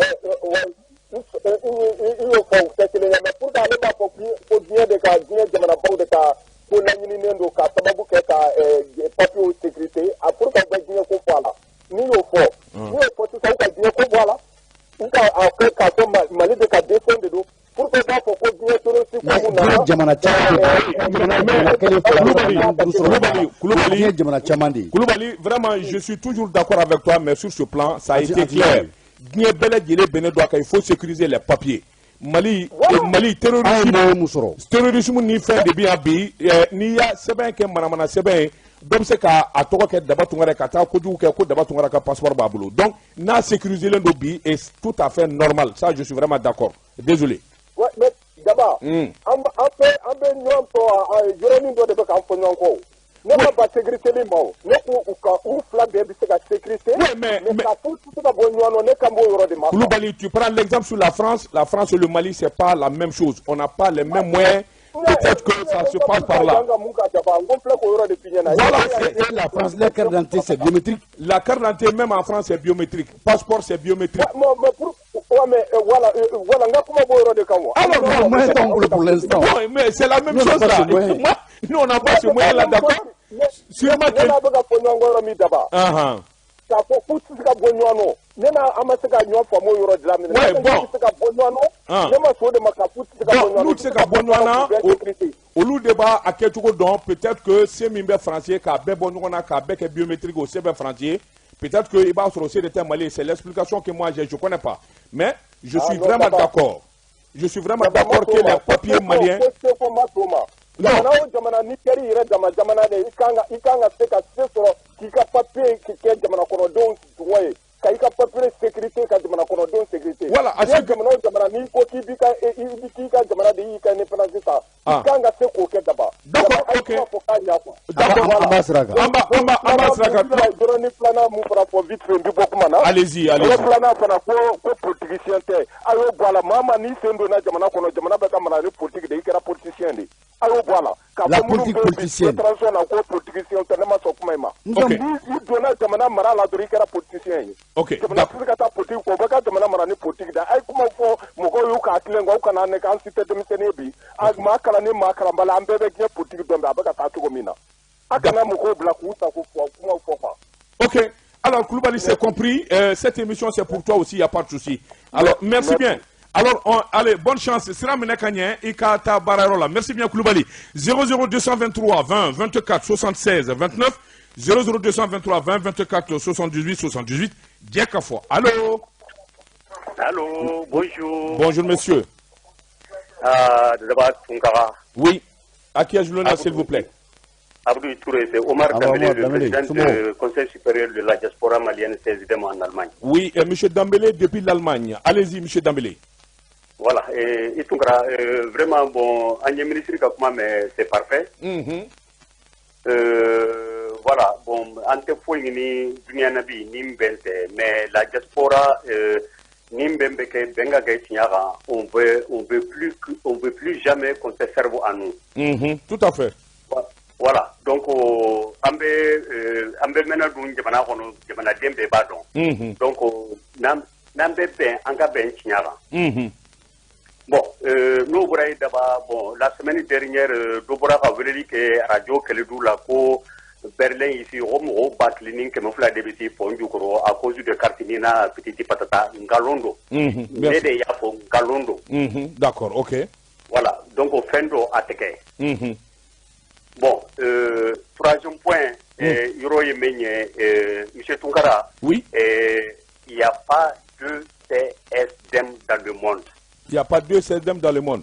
y'o fɔ u tɛ kelen ye, mais pour que ale b'a fɔ ko diɲɛ de ka, diɲɛ jamanabaw de ka ko laɲininen don ka sababu kɛ ka papiyew sécurité a, pour que u ka diɲɛ ko fɔ a la. N'i y'o fɔ sisan, u ka diɲɛ ko bɔ a la, u ka a kɛ k'a fɔ Mali de ka dessin de don, pour que u b'a fɔ ko diɲɛ terroriste ko mun nana. Jamana caman de, jamana kelen, fila, duuru sɔrɔ. Koulibaly, diɲɛ jamana caman de ye. Koulibaly, vraiment, je suis toujours d'accord avec toi, mais sur ce plan, ça a été clair. Diɲɛ bɛɛ lajɛlen bɛnnen don a kan, il faut sécuriser les papiers. Mali An ye moyen mun sɔrɔ? Terrorisme ni fɛn de bɛ yan bi. N'i y'a sɛbɛn kɛ manamana sɛbɛn ye, dɔ bɛ se k'a tɔgɔ kɛ Daba Tunkara ye ka taa kojugu kɛ ko Daba Tunkara ka passeport b'a bolo. Donc n'a sécurisé len don bi, et tout à fait normal, ça, je suis vraiment d'accord, désolé. Ouais, mais Daba, an bɛ ɲɔgɔn fɔ, yɔrɔnin dɔ de bɛ k'an fɔ ɲɔgɔn kɔ o. Ne ma ban sécurité li ma o, ne ko u ka u fila bɛɛ bɛ se ka sécurité. Ouais, mais k'a fɔ u tɛ se ka bɔ ɲɔgɔn na, ne kan b'o yɔrɔ de ma. Koulibaly, tu prends l'exemple sur la France. La France et le Mali, c'est pas la même chose. On n'a pas les mêmes moyens. Peut-être que ça se passe par là. Voilà, c'est la France, la carte d'identité, c'est biométrique. La carte d'identité, même en France, c'est biométrique. Passeport, c'est biométrique. Mais pour, ouais, mais voilà, voilà, n ka kuma b'o yɔrɔ de kan wa. Alors, moyen t'anw bolo pour l'instant. Non, mais c'est la même Nous, on n'a chose pas là. ce moyen. Moi, nous, on n'a pas ce moyen-là, d'accord. Sûrement Ne que. n'a bɛ ka fɔ ɲɔgɔn kɔ yɔrɔ min, Daba. K'a fɔ k'u tɛ se ka bɔ ɲɔgɔn nɔ, ne n'a an ma se ka ɲɔgɔn faamu o yɔrɔ de la minɛ. Ouais, Ne bon. tɛ se ka bɔ ɲɔgɔn nɔ. Ne ma sɔn o de ma k'a f'u tɛ se ka bɔ Bon, ɲɔgɔn nɔ. n'u tɛ se ka bɔ ɲɔgɔn na, olu de b'a a kɛcogo dɔn. Peut-être que se min bɛ France ye k'a bɛɛ bɔ ɲɔgɔn na, k'a bɛɛ kɛ biométrique, o se bɛ France ye. Peut-être que i b'a sɔrɔ o se de tɛ Mali ye. C'est l'explication que moi j'ai, je connais pas. Mais je Ah, suis non, vraiment Daba. d'accord. Je suis vraiment d'accord que les papiers maliens. Ko seko ma t'o ma. Jamana o jamana, ni kɛr'i yɛrɛ dama jamana de, i kan ka se ka se sɔrɔ k'i ka papier kɛ jamana kɔnɔdenw dungɔ ye, ka i ka papier sécurité, ka jamana kɔnɔdenw sécurité. Voilà, N'i ye jamana o jamana, n'i ko k'i b'i ka i i k'i ka jamana de y'i ka indépendance ta, i kan ka se k'o kɛ, Daba. D'accord, ok. Ok. Fɔ k'a ɲa quoi. D'accord. An b'a sira kan. An b'a sira kan. Yɔrɔnin filanan mun fana fɔ vite fait, n bɛ bɔ kuma na. Allez-y, allez-y. Yɔrɔ filanan fana, ko politicien tɛ, a y'o bɔ a la. Maa maa n'i sen donna jamana kɔnɔ, jamana bɛ ka mara ni politique de ye, i kɛra politicien de ye. A y'o bɔ a la. K'a La fɔ minnu politique bɛ bi politicienne. transition na ko politicien tɛ, ne ma sɔn kuma in ma. Ok. Ni i donna jamana mara la dɔrɔn, i kɛra politicien ye. Ok. Jamana tɛ se ka taa politique kɔ, u bɛ ka jamana mara ni politique de ye. A ye kuma fɔ mɔgɔw y'u k'a tilen kɔ, u kana ne k'an si tɛ denmisɛnnin ye bi. A maa kalan ni maa kalanbali, an bɛɛ bɛ diɲɛ politique dɔn bi, a bɛ ka taa cogo min na. A kana mɔgɔw bila k'u sago fɔ, kumaw fɔ quoi. Ok. Alors, Koulibaly, c'est compris. Cette émission, c'est pour toi aussi, il n'y a pas de souci. Alors, merci bien. Alors, allez, bonne chance. Sira minɛ ka ɲɛ i ka taa baarayɔrɔ la. Merci bien, Koulibaly. 00223 20 24 76 29, 00223 20 24 78 78. Jɛ ka fɔ. Allô? Allô, bonjour. Bonjour, monsieur. Ah, Daba Tunkara. Oui. À qui ai-je l'honneur, s'il vous plaît? Abdou Touré, c'est Omar Ah, Dambélé, Omar le Dambélé, président c'est du Conseil supérieur de la diaspora malienne CSDM en Allemagne. Oui, monsieur Dambélé depuis l'Allemagne. Allez-y, monsieur Dambélé. Voilà, et Tunkara, vraiment, bon, an ye ministre ka kuma, mais c'est parfait. Voilà, bon, an tɛ foyi ɲini dunuya na bi ni bɛn tɛ, mais la diaspora, ni bɛn bɛ kɛ, bɛn ka kɛ tiɲɛ kan, on veut plus jamais qu'on se serve à nous. Tout à fait. Voilà, donc an bɛ mɛnɛ dun jamana kɔnɔ, jamanaden bɛɛ b'a dɔn. Donc n'an bɛ bɛn, an ka bɛn tiɲɛ kan. Bon, n'o bɔra yen, Daba, bon, la semaine dernière, dɔ bɔra ka weleli kɛ radio Kɛlɛdu la ko Berlin ici, o mɔgɔw 1200 de bɛ se pont jukɔrɔ à cause de carte NINA petite patata, nkalon don. Ne de y'a fɔ, nkalon don. D'accord, ok. Voilà, donc o fɛn dɔ a tɛ kɛ. Bon, troisième point, yɔrɔ ye min ye, monsieur Tunkara, Oui. Il n'y a pas deux CSDM dans le monde. Il n'y a pas deux CSDM dans le monde.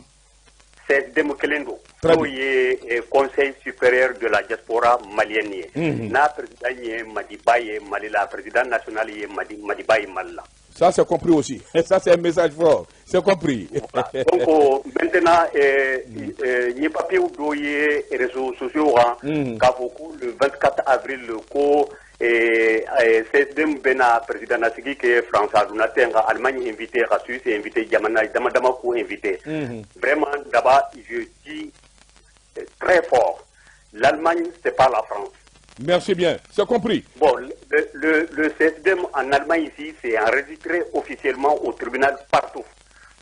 CSDM kelen don. Très N'o bien. ye Conseil supérieur de la diaspora malienne ye. N'a président ye Madiba ye Mali la, président national ye Madiba ye Mali la. Ça, c'est compris aussi. Ça, c'est un message fort. C'est compris. Donc maintenant, n ye papier dɔ ye réseaux sociaux kan k'a fɔ ko le 24 avril ko CSDM bɛna président nasigi kɛ France, a donna tɛ ka Allemagne invité, ka Suisse invité, jamana dama dama k'u invité. Vraiment, d'abord, je dis très fort, l'Allemagne, c'est pas la France. Merci bien, c'est compris. Bon, le CSDM en Allemagne ici, c'est enregistré officiellement au tribunal partout.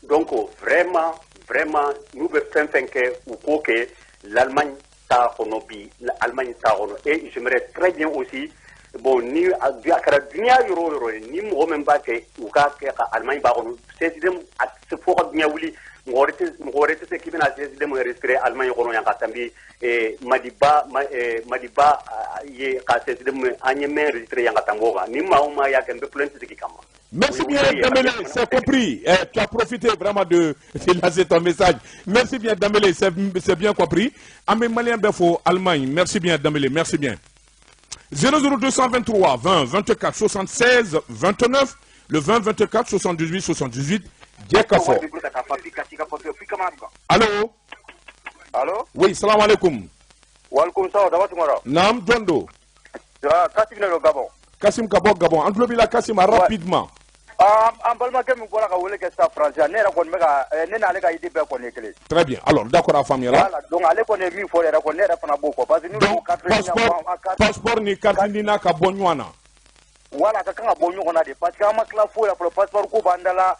Donc vraiment, vraiment, nous devons faire ou quoi que l'Allemagne t'a bi, l'Allemagne t'a. Et j'aimerais très bien aussi, bon, ni a kɛra diɲɛ yɔrɔ o yɔrɔ ye, ni mɔgɔ min b'a kɛ, u k'a kɛ ka Allemagne b'a kɔnɔ. CSDM a tɛ fo ka diɲɛ wuli, mɔgɔ wɛrɛ tɛ se k'i bɛna CSDM enregistré Allemagne kɔnɔ yan ka tɛmɛ Madiba ye ka CSDM an ye min enregistré yan ka tɛmɛ o kan. Ni maa o maa y'a kɛ, n bɛ plainte sigi kama. Merci bien, Dambélé, c'est compris. Tu as profité vraiment de lancer ton message. Merci bien, Dambélé, c'est bien compris. An bɛ Malien bɛɛ fo Allemagne. Merci bien, Dambélé, merci bien. 00223 20 24 76 29, le 20 24 78 78. Jɛkafɔ. Allô? Allô? Oui, salam alaikum. Walaikum salam, Daba Tunkara. Naam, jɔn don? Ah, Kassim de don Gabon. Kassim ka bɔ Gabon. An tulo b'i la Kassim, rapidement. Ah, an balimakɛ min bɔra ka wele kɛ sisan France, ne yɛrɛ kɔni bɛ ka ne n'ale ka idée bɛɛ kɔni ye kelen. Très bien. Alors, d'accord, a faamuyara. Voilà, donc ale kɔni ye min fɔ yɛrɛ kɔni, ne yɛrɛ fana b'o fɔ parce que donc passeport ni carte NINA ka bɔ ɲɔgɔn na. Voilà, ka kan ka bɔ ɲɔgɔn na de parce que an ma tila foyi la fɔlɔ, passeport ko b'an da la,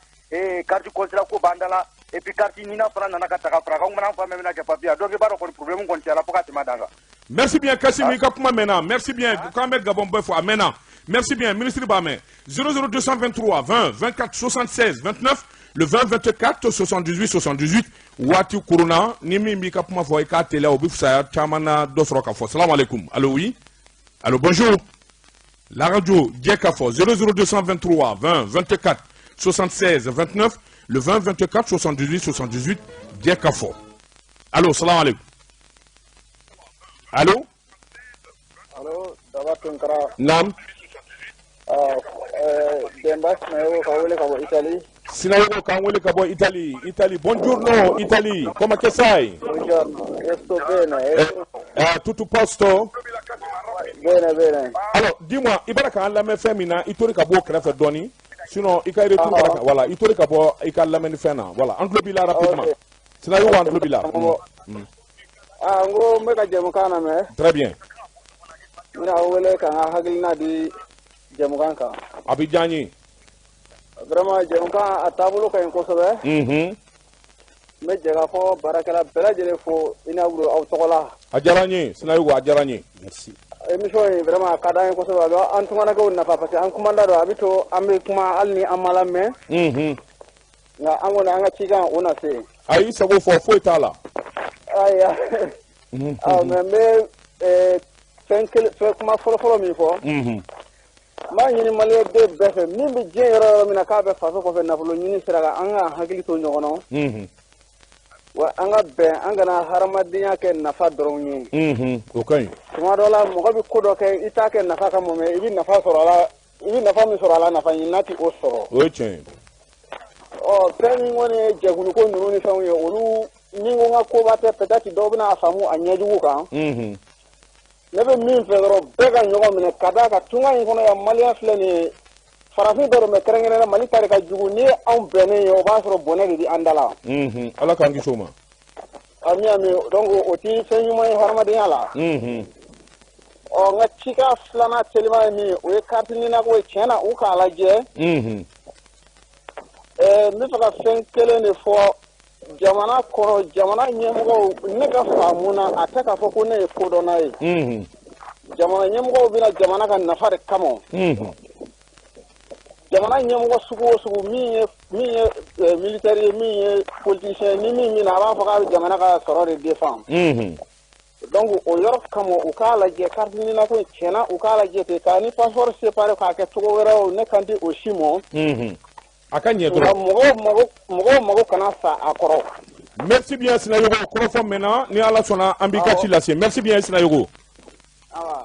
carte consulaire ko b'an da la, et puis carte NINA fana nana ka ta ka fara kan, an fa mɛn bɛna kɛ papier, donc i b'a dɔn kɔni problème kɔni cayara fo ka tɛmɛ a dan kan. Merci bien Kassim, i ka kuma mɛnna. Merci bien, k'an bɛ Gabon bɛɛ fo, a mɛnna. Merci bien, ministre b'a mɛn. 00223 20 24 76 29, le 20 24 78 78. Waati korona, ni min b'i ka kuma fɔ, i k'a teliya, o bɛ fisaya caman na dɔ sɔrɔ ka fɔ. Salam alaikum. Allo, oui. Allo, bonjour. La radio Jɛkafɔ, 00223 20 24 76 29, le 20 24 78 78. Jɛkafɔ. Allo, salam alaikum. Allo? Allo, Daba Tunkara. Naam. Demba Sinayogo ka wele ka bɔ Italie. Sinayogo k'an wele ka bɔ Italie. Italie, buongiorno Italie. Come che stai? Buongiorno, io sto bene. Tutto posto? Bene, bene. Alors, dis-moi, i b'a k'an lamɛn fɛn min na, i tori ka bɔ o kɛrɛfɛ dɔɔni. Sinon, i ka retour ka voilà, i tori ka bɔ i ka lamɛnni fɛn na. Voilà, an tulo b'i la rapidement. Sinayogo, an tulo b'i la. Ah, n ko n bɛ ka jɛmukan lamɛn. Très bien. N bɛna wele ka n ka hakilina di jɛmukan kan. A bɛ diya n ye. Vraiment, jɛmukan a taabolo ka ɲi kosɛbɛ. N bɛ jɛ k'a fɔ baarakɛla bɛɛ lajɛlen fo i n'a bolo aw tɔgɔ la. A diyara n ye Sinayogo, a diyara n ye. Merci. Émission in vraiment a ka d'an ye kosɛbɛ, a bɛ an tunganakɛw nafa parce que an kumanda don, a bɛ to an bɛ kuma hali ni an ma lamɛn. Nka an kɔni an ka cikan o na se. A y'i sago fɔ, foyi t'a la. Ayiwa, mais n bɛ fɛn kelen fɛn kuma fɔlɔ-fɔlɔ min fɔ. N b'a ɲini maliyɛn bɛɛ fɛ min bɛ diɲɛ yɔrɔ yɔrɔ min na k'a bɛ faso kɔfɛ nafolo ɲini sira kan, an ka hakili to ɲɔgɔn na. Wa an ka bɛn, an kana hadamadenya kɛ nafa dɔrɔn ye. O ka ɲi. Tuma dɔ la mɔgɔ bɛ ko dɔ kɛ, i t'a kɛ nafa kama, mais i bɛ nafa sɔrɔ a la, i bɛ nafa min sɔrɔ a la, nafa ɲinina tɛ o sɔrɔ. O ye tiɲɛ ye. Ɔ, fɛn min kɔni ye jɛkuluko ninnu ni fɛnw ye, olu ni ko n ka koba tɛ, peut-être dɔw bɛna a faamu a ɲɛjugu kan. Ne bɛ min fɛ dɔrɔn, bɛɛ ka ɲɔgɔn minɛ ka d'a kan tunga in kɔnɔ yan, maliyɛn filɛ nin ye, farafin bɛɛ don, mais kɛrɛnkɛrɛnnenya Mali ta de ka jugu. N'i ye anw bɛnnen ye, o b'a sɔrɔ bɔnɛ de bɛ an da la. Ala k'an kisi o ma. Ami ami, donc o ti fɛn ɲuman ye hadamadenya la. Ɔ, n ka cikan filanan teliman ye min ye, o ye carte NINA ko ye. Tiɲɛ na, u k'a lajɛ. N bɛ fɛ ka fɛn kelen de fɔ jamana kɔnɔ, jamana ɲɛmɔgɔw, ne ka faamu na, a tɛ k'a fɔ ko ne ye kodɔnna ye. Jamana ɲɛmɔgɔw bɛna jamana ka nafa de kama. Jamana ɲɛmɔgɔ sugu o sugu, min ye militaire ye, min ye politicien, ni min bɛna, a b'a fɔ k'a bɛ jamana ka sɔrɔ de défend. Donc o yɔrɔ kama, u k'a lajɛ carte NINA ko in, tiɲɛna u k'a lajɛ ten, k'a ni passeport séparé k'a kɛ cogo wɛrɛ, o ne kan tɛ o si ma. A ka ɲɛ dɔrɔn. Mɔgɔw mago kana sa a kɔrɔ. Merci bien Sinayogo, kɔrɔfɔ mɛnna, ni Ala sɔnna an b'i ka ci lase. Merci bien Sinayogo.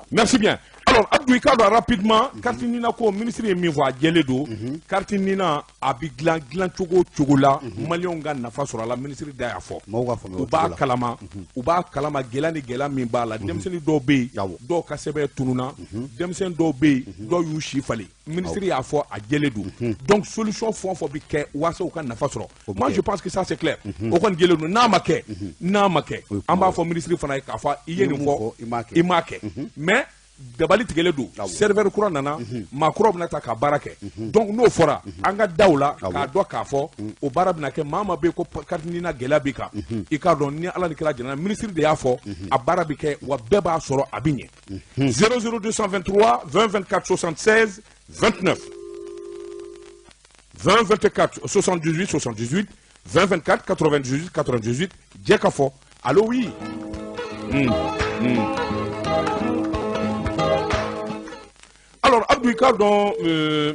Merci bien. Alors Abdou, i k'a dɔn rapidement, carte NINA ko ministre ye min fɔ, a jɛlen don. Carte NINA a bɛ dilan dilan cogo o cogo la, maliyɛnw ka nafa sɔrɔ a la, ministre da y'a fɔ. U b'a kalama, u b'a kalama gɛlɛya ni gɛlɛya min b'a la. Denmisɛnnin dɔw bɛ yen, dɔw ka sɛbɛn tununna, denmisɛnnin dɔw bɛ yen, dɔw y'u si falen. Ministre y'a fɔ, a jɛlen don. Donc solution fɛn o fɛn bɛ kɛ walasa u ka nafa sɔrɔ. Moi je pense que ça c'est clair. O kɔni jɛlen don, n'a ma kɛ, n'a ma kɛ, an b'a fɔ ministre fana ye k'a fɔ i ye nin fɔ, i m'a kɛ. Mais Dabali tigɛlen don, serveur kura nana, maa kura bɛna ta ka baara kɛ. Donc n'o fɔra, an ka da o la k'a dɔn k'a fɔ o baara bɛna kɛ. Maa maa bɛ yen ko carte NINA gɛlɛya b'i kan, i k'a dɔn ni Ala ni kira jɛnna, ministre de y'a fɔ, a baara bɛ kɛ wa bɛɛ b'a sɔrɔ, a bɛ ɲɛ. 00223 20 24 76 29, 20 24 78 78, 20 24 98 98. Jɛ ka fɔ. Allo, oui. Alors Abdou, i k'a dɔn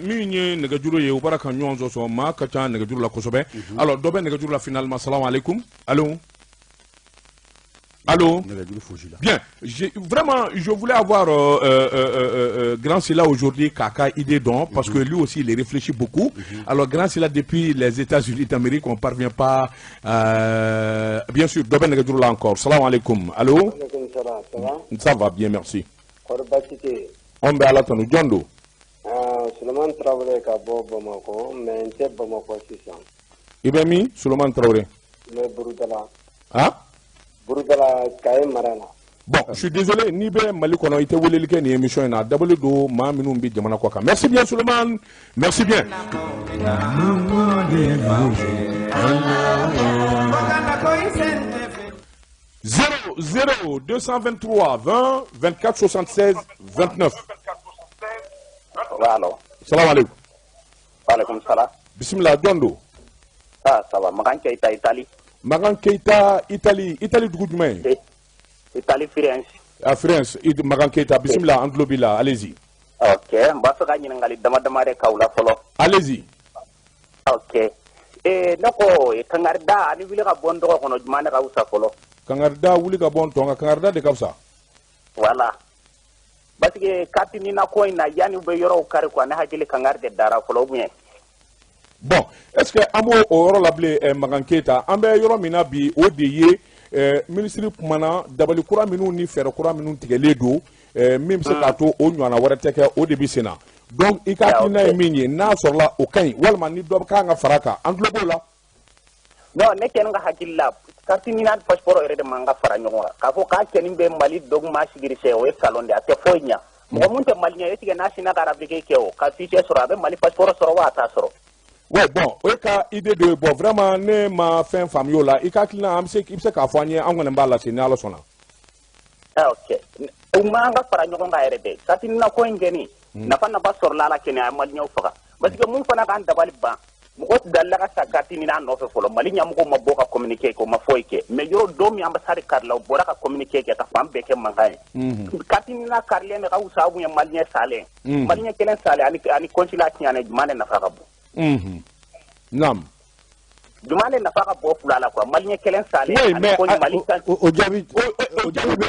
min ye nɛgɛjuru ye, u bɔra ka ɲɔgɔn sɔsɔ, maa ka ca nɛgɛjuru la kosɛbɛ. Alors dɔ bɛ nɛgɛjuru la finalement. Salam alaikum. Allo, allô. Bien, vraiment, je voulais avoir Grand Sila aujourd'hui, k'a ka idée dɔn, parce que lui aussi, il réfléchit beaucoup. Alors, Grand Sila, depuis les États-Unis d'Amérique, on ne parvient pas. Bien sûr, dɔ bɛ nɛgɛjuru la encore. Salam alaikum. Allô. Salam, ça va? Ça va bien, merci. Kɔri baasi tɛ yen? An bɛ Ala tanu. Jɔn don? Suleiman Traoré ka bɔ Bamakɔ, mais n tɛ Bamakɔ sisan. I bɛ min, Suleiman Traoré? N bɛ Burudala. Ah? Burudala, Kaye mara la. Bon, je suis désolé, n'i bɛ Mali kɔnɔ, i tɛ weleli kɛ nin émission in na. A dabɔlen don maa minnu bɛ jamana kɔ kan. Merci bien, Suleiman. Merci bien. 0 0 223 20 24 76 29. Allo. Salam alaikum. Waalaikum salam. Bismillah, jɔn don? Ah, ça va. Makan Keita, Italie. Makan Keita, Italie. Italie dugu jumɛn? Italie, Firenze. Ah, Firenze. Makan Keita, bismillah, an tulo b'i la. Allez-y. Ok, n b'a fɛ ka ɲininkali dama dama de k'aw la fɔlɔ. Allez-y. Ok. Ne ko kangarida ani wuli ka bɔ n tɔgɔ kɔnɔ, jumɛn de ka fisa fɔlɔ? Kangarida, wuli ka bɔ n tɔn kan, kangarida de ka fisa. Voilà. Parce que carte NINA ko in na, yanni u bɛ yɔrɔw kari quoi, ne hakili kangari de dara fɔlɔ ou bien? Bon, est-ce que an b'o o yɔrɔ la bilen, Makan Keita? An bɛ yɔrɔ min na bi, o de ye minisiri kumana dabali kura minnu ni fɛɛrɛ kura minnu tigɛlen don, min bɛ se k'a to o ɲɔgɔnna wɛrɛ tɛ kɛ, o de bɛ sen na. Donc i ka hakilina ye min ye, n'a sɔrɔla o ka ɲi walima ni dɔ kan ka fara a kan, an tulo b'o la. Non, ne kɛlen ka hakili la, carte NINA passeport yɛrɛ de man ka fara ɲɔgɔn kan. K'a fɔ k'a kɛnin bɛ Mali document sécurisé, o ye nkalon de ye, a tɛ foyi ɲa. Mɔgɔ mun tɛ malien, est ce que n'a sinna ka appliquer kɛ, o ka fichier sɔrɔ, a bɛ Mali passeport sɔrɔ wa a t'a sɔrɔ? Ouais, bon, o ye ka idée de ye. Bon, vraiment, ne ma fɛn faamuya o la. I ka hakilina, an bɛ se, i bɛ se k'a fɔ an ye, an kɔni b'a lase ni Ala sɔnna. Ah, ok. U man ka fara ɲɔgɔn kan yɛrɛ de. Carte NINA ko in kɛni, nafa sɔrɔla a la kɛnɛ, a ye malienw faga. Parce que mun fana k'an dabali ban, mɔgɔ dalila ka sa carte NINA nɔfɛ fɔlɔ, Mali ɲɛmɔgɔw ma bɔ ka communiqué kɛ, o ma foyi kɛ. Mais yɔrɔ don min ambassade karila, u bɔra ka communiqué kɛ ka fan bɛɛ kɛ mankan ye. Carte NINA karilen de ka wusa ou bien malien salen? Malien kelen salen ani consulat tiɲɛnen, jumɛn de nafa ka bon? Naam. Jumɛn de nafa ka bon fila la quoi, malien kelen salen? Oui, mais Mali o jaabi o jaabi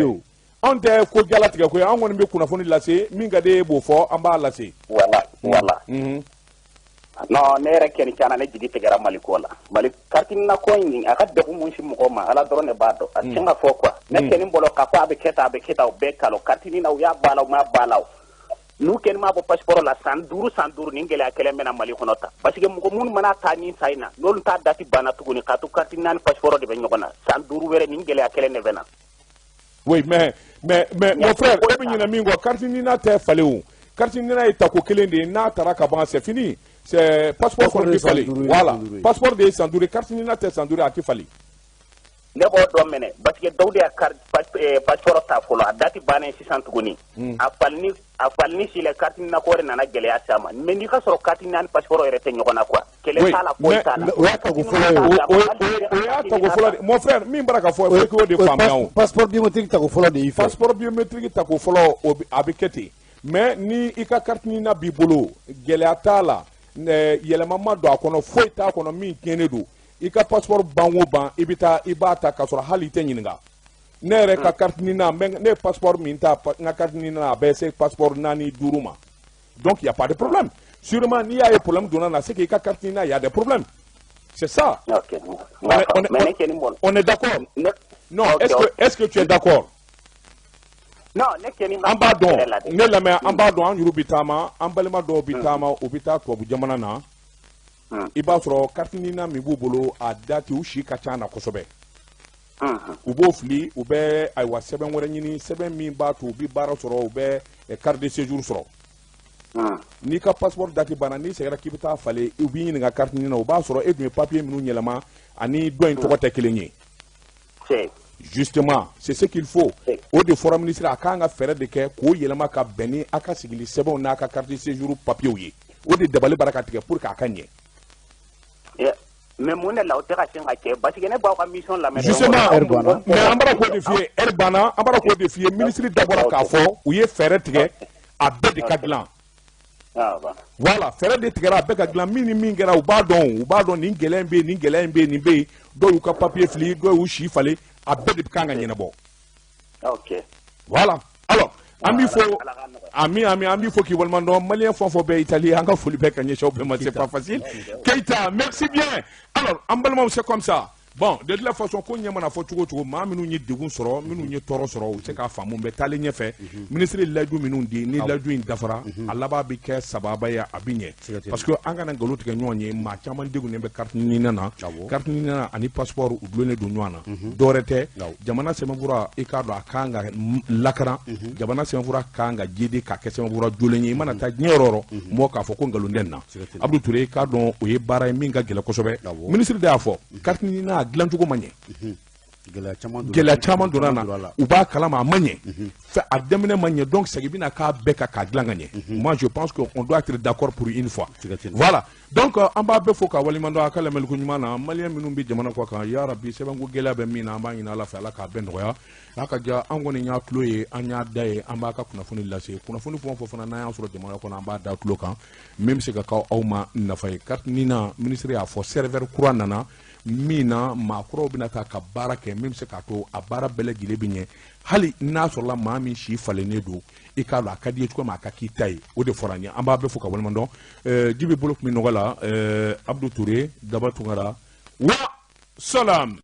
o. Anw tɛ ko jalatigɛ ko ye, an kɔni bɛ kunnafoni lase, min ka di e b'o fɔ, an b'a lase. Voilà, voilà. Non, ne yɛrɛ kɛni tiɲɛna, ne jigi tigɛra Mali ko la. Mali carte NINA ko in, a ka degun mun si mɔgɔw ma, Ala dɔrɔn de b'a dɔn. A tiɲɛ ka fɔ quoi. Ne kɛni bolo k'a fɔ a bɛ kɛ tan, a bɛ kɛ tan, o bɛɛ kalo. Carte NINA, u y'a ba la, u m'a ba la o. N'u kɛni m'a bɔ passeport la, san 5, san 5, nin gɛlɛya kɛlɛ bɛna Mali kɔnɔ tan. Parce que mɔgɔ minnu mana taa nin sa in na, n'olu ta date banna tuguni, k'a to carte NINA ni passeport de bɛ ɲɔgɔn na, san 5 wɛrɛ nin gɛlɛya kɛlɛ de bɛ na. Oui, mais mon frère, e bɛ ɲinɛ min kɔ, carte NINA tɛ falen o. Carte NINA ye tako kelen de ye, n'a taara ka ban, c'est fini. C'est passeport kɔni tɛ falen. Voilà, passeport de ye san 5 ye, carte NINA tɛ san 5 ye, a tɛ falen. Ne b'o dɔn minɛ, parce que dɔw de y'a carte passeport ta fɔlɔ, a date bannen sisan tuguni. A falini si la, carte NINA ko de nana gɛlɛya s'a ma. Mais n'i ka sɔrɔ carte NINA ni passeport yɛrɛ tɛ ɲɔgɔn na quoi. Kɛlɛ t'a la, foyi t'a la. O y'a tako fɔlɔ ye. O y'a tako fɔlɔ de. Mon frère, min bɔra ka fɔ, il faut k'o de faamuya o. Passeport biométrique tako fɔlɔ de y'i fɛ. Passeport biométrique tako fɔlɔ, o a bɛ kɛ ten. Mais ni i ka carte NINA b'i bolo, gɛlɛya t'a la, yɛlɛma ma don a kɔnɔ, foyi t'a kɔnɔ min tiɲɛnen don. I ka passeport ban o ban, i bɛ taa i b'a ta k'a sɔrɔ hali i tɛ ɲininka. Ne yɛrɛ ka carte NINA, ne ye passeport min ta, n ka carte NINA, a bɛ se passeport 4, 5 ma. Donc il y a pas de problème. Sûrement n'i y'a ye problème donna na, c'est que i ka carte NINA, il y a des problèmes. C'est ça. Ok. On est d'accord. Non, est-ce que tu es d'accord? Non, ne kɛni An b'a dɔn, ne lamɛn, an b'a dɔn, an yɛrɛw bɛ taama, an balima dɔw bɛ taama, u bɛ taa tubabu jamana na. I b'a sɔrɔ carte NINA min b'u bolo, a date, u si ka ca na kosɛbɛ. U b'o fili, u bɛ ayiwa sɛbɛn wɛrɛ ɲini, sɛbɛn min b'a to u bɛ baara sɔrɔ, u bɛ carte de séjour sɔrɔ. N'i ka passeport date banna, n'i seginna k'i bɛ taa falen, u b'i ɲininka carte NINA, o b'a sɔrɔ e dun ye papier minnu yɛlɛma ani dɔ in tɔgɔ tɛ kelen ye. Justement, c'est ce qu'il faut. O de fɔra ministre, a kan ka fɛɛrɛ de kɛ k'o yɛlɛma ka bɛn ni a ka sigili sɛbɛnw n'a ka carte de séjour papiers ye. O de dabali bara ka tigɛ pour que a ka ɲɛ. Mais mun de la o tɛ ka sin ka kɛ? Parce que ne b'aw ka mission lamɛn. Justement, mais an bɔra k'o de f'i ye, heure banna, an bɔra k'o de f'i ye, ministre da bɔra k'a fɔ u ye fɛɛrɛ tigɛ, a bɛɛ de ka dilan. Voilà, fɛɛrɛ de tigɛra, a bɛɛ ka dilan. Min ni min kɛra, u b'a dɔn, u b'a dɔn nin gɛlɛya in bɛ yen, nin gɛlɛya in bɛ yen, nin bɛ yen. Dɔw y'u ka papier fili, dɔw y'u si falen, a bɛɛ de kan ka ɲɛnabɔ. Voilà. Alors, an b'i fo, ami ami, an b'i fo k'i waleɲuman dɔn. Malien fɛn o fɛn bɛ Italie, an ka foli bɛ ka ɲɛsin aw bɛɛ ma, c'est pas facile. Keita, merci bien. Alors, an balimaw, c'est comme ça. Bon, de toute la façon, ko ɲɛ mana fɔ cogo o cogo, maa minnu ye degun sɔrɔ, minnu ye tɔɔrɔ sɔrɔ, u tɛ se k'a faamu. Bɛ taalen ɲɛfɛ, ministre ye layidu minnu di, ni layidu in dafara, a laban bɛ kɛ sababa ye, a bɛ ɲɛ. Parce que an kana nkalon tigɛ ɲɔgɔn ye, maa caman degunnen bɛ carte NINA na. Carte NINA ani passeport, u dulonnen don ɲɔgɔn na. Dɔwɛrɛ tɛ, jamana sɛbɛnfura, i k'a dɔn a kan ka lakana, jamana sɛbɛnfura kan ka jidi k'a kɛ sɛbɛnfura jolen ye. I mana taa diɲɛ yɔrɔ o yɔrɔ, mɔgɔ k'a fɔ ko nkalon tɛ nin na. Abdou Touré, i k'a dɔn o ye baara ye min ka gɛlɛn kosɛbɛ. Ministre de y'a fɔ, carte NINA a dilancogo ma ɲɛ. Gɛlɛya caman donna na, u b'a kalama, a ma ɲɛ, fɛ a daminɛ ma ɲɛ. Donc segin bɛna k'a bɛɛ kan k'a dilan ka ɲɛ. Moi, je pense que on doit être d'accord pour une fois. Voilà, donc an b'a bɛɛ fo k'a waleɲuman dɔn a ka lamɛnliko ɲuman na. Malien minnu bɛ jamana kɔ kan, ya rabi, sɛbɛnko gɛlɛya bɛ min na, an b'a ɲini Ala fɛ, Ala k'a bɛɛ nɔgɔya. N'a ka diya, an kɔni y'a tulo ye, an y'a da ye, an b'a ka kunnafoni lase. Kunnafoni fɛn o fɛn fana n'an y'a sɔrɔ jamana kɔnɔ, an b'a da tulo kan, min bɛ se ka k'aw aw ma nafa ye. Carte NINA, ministre y'a fɔ, serveur kura nana min na, maa kuraw bɛna taa ka baara kɛ, min bɛ se k'a to a baara bɛɛ lajɛlen bɛ ɲɛ. Hali n'a sɔrɔla maa min si falennen don, i k'a dɔn a ka di ye cogo min, a ka k'i ta ye. O de fɔra an ye. An b'a bɛɛ fo ka waleɲuman dɔn. Jibi bolo tun bɛ nɔgɔ la, Abdou Touré, Daba Tunkara, wa salam.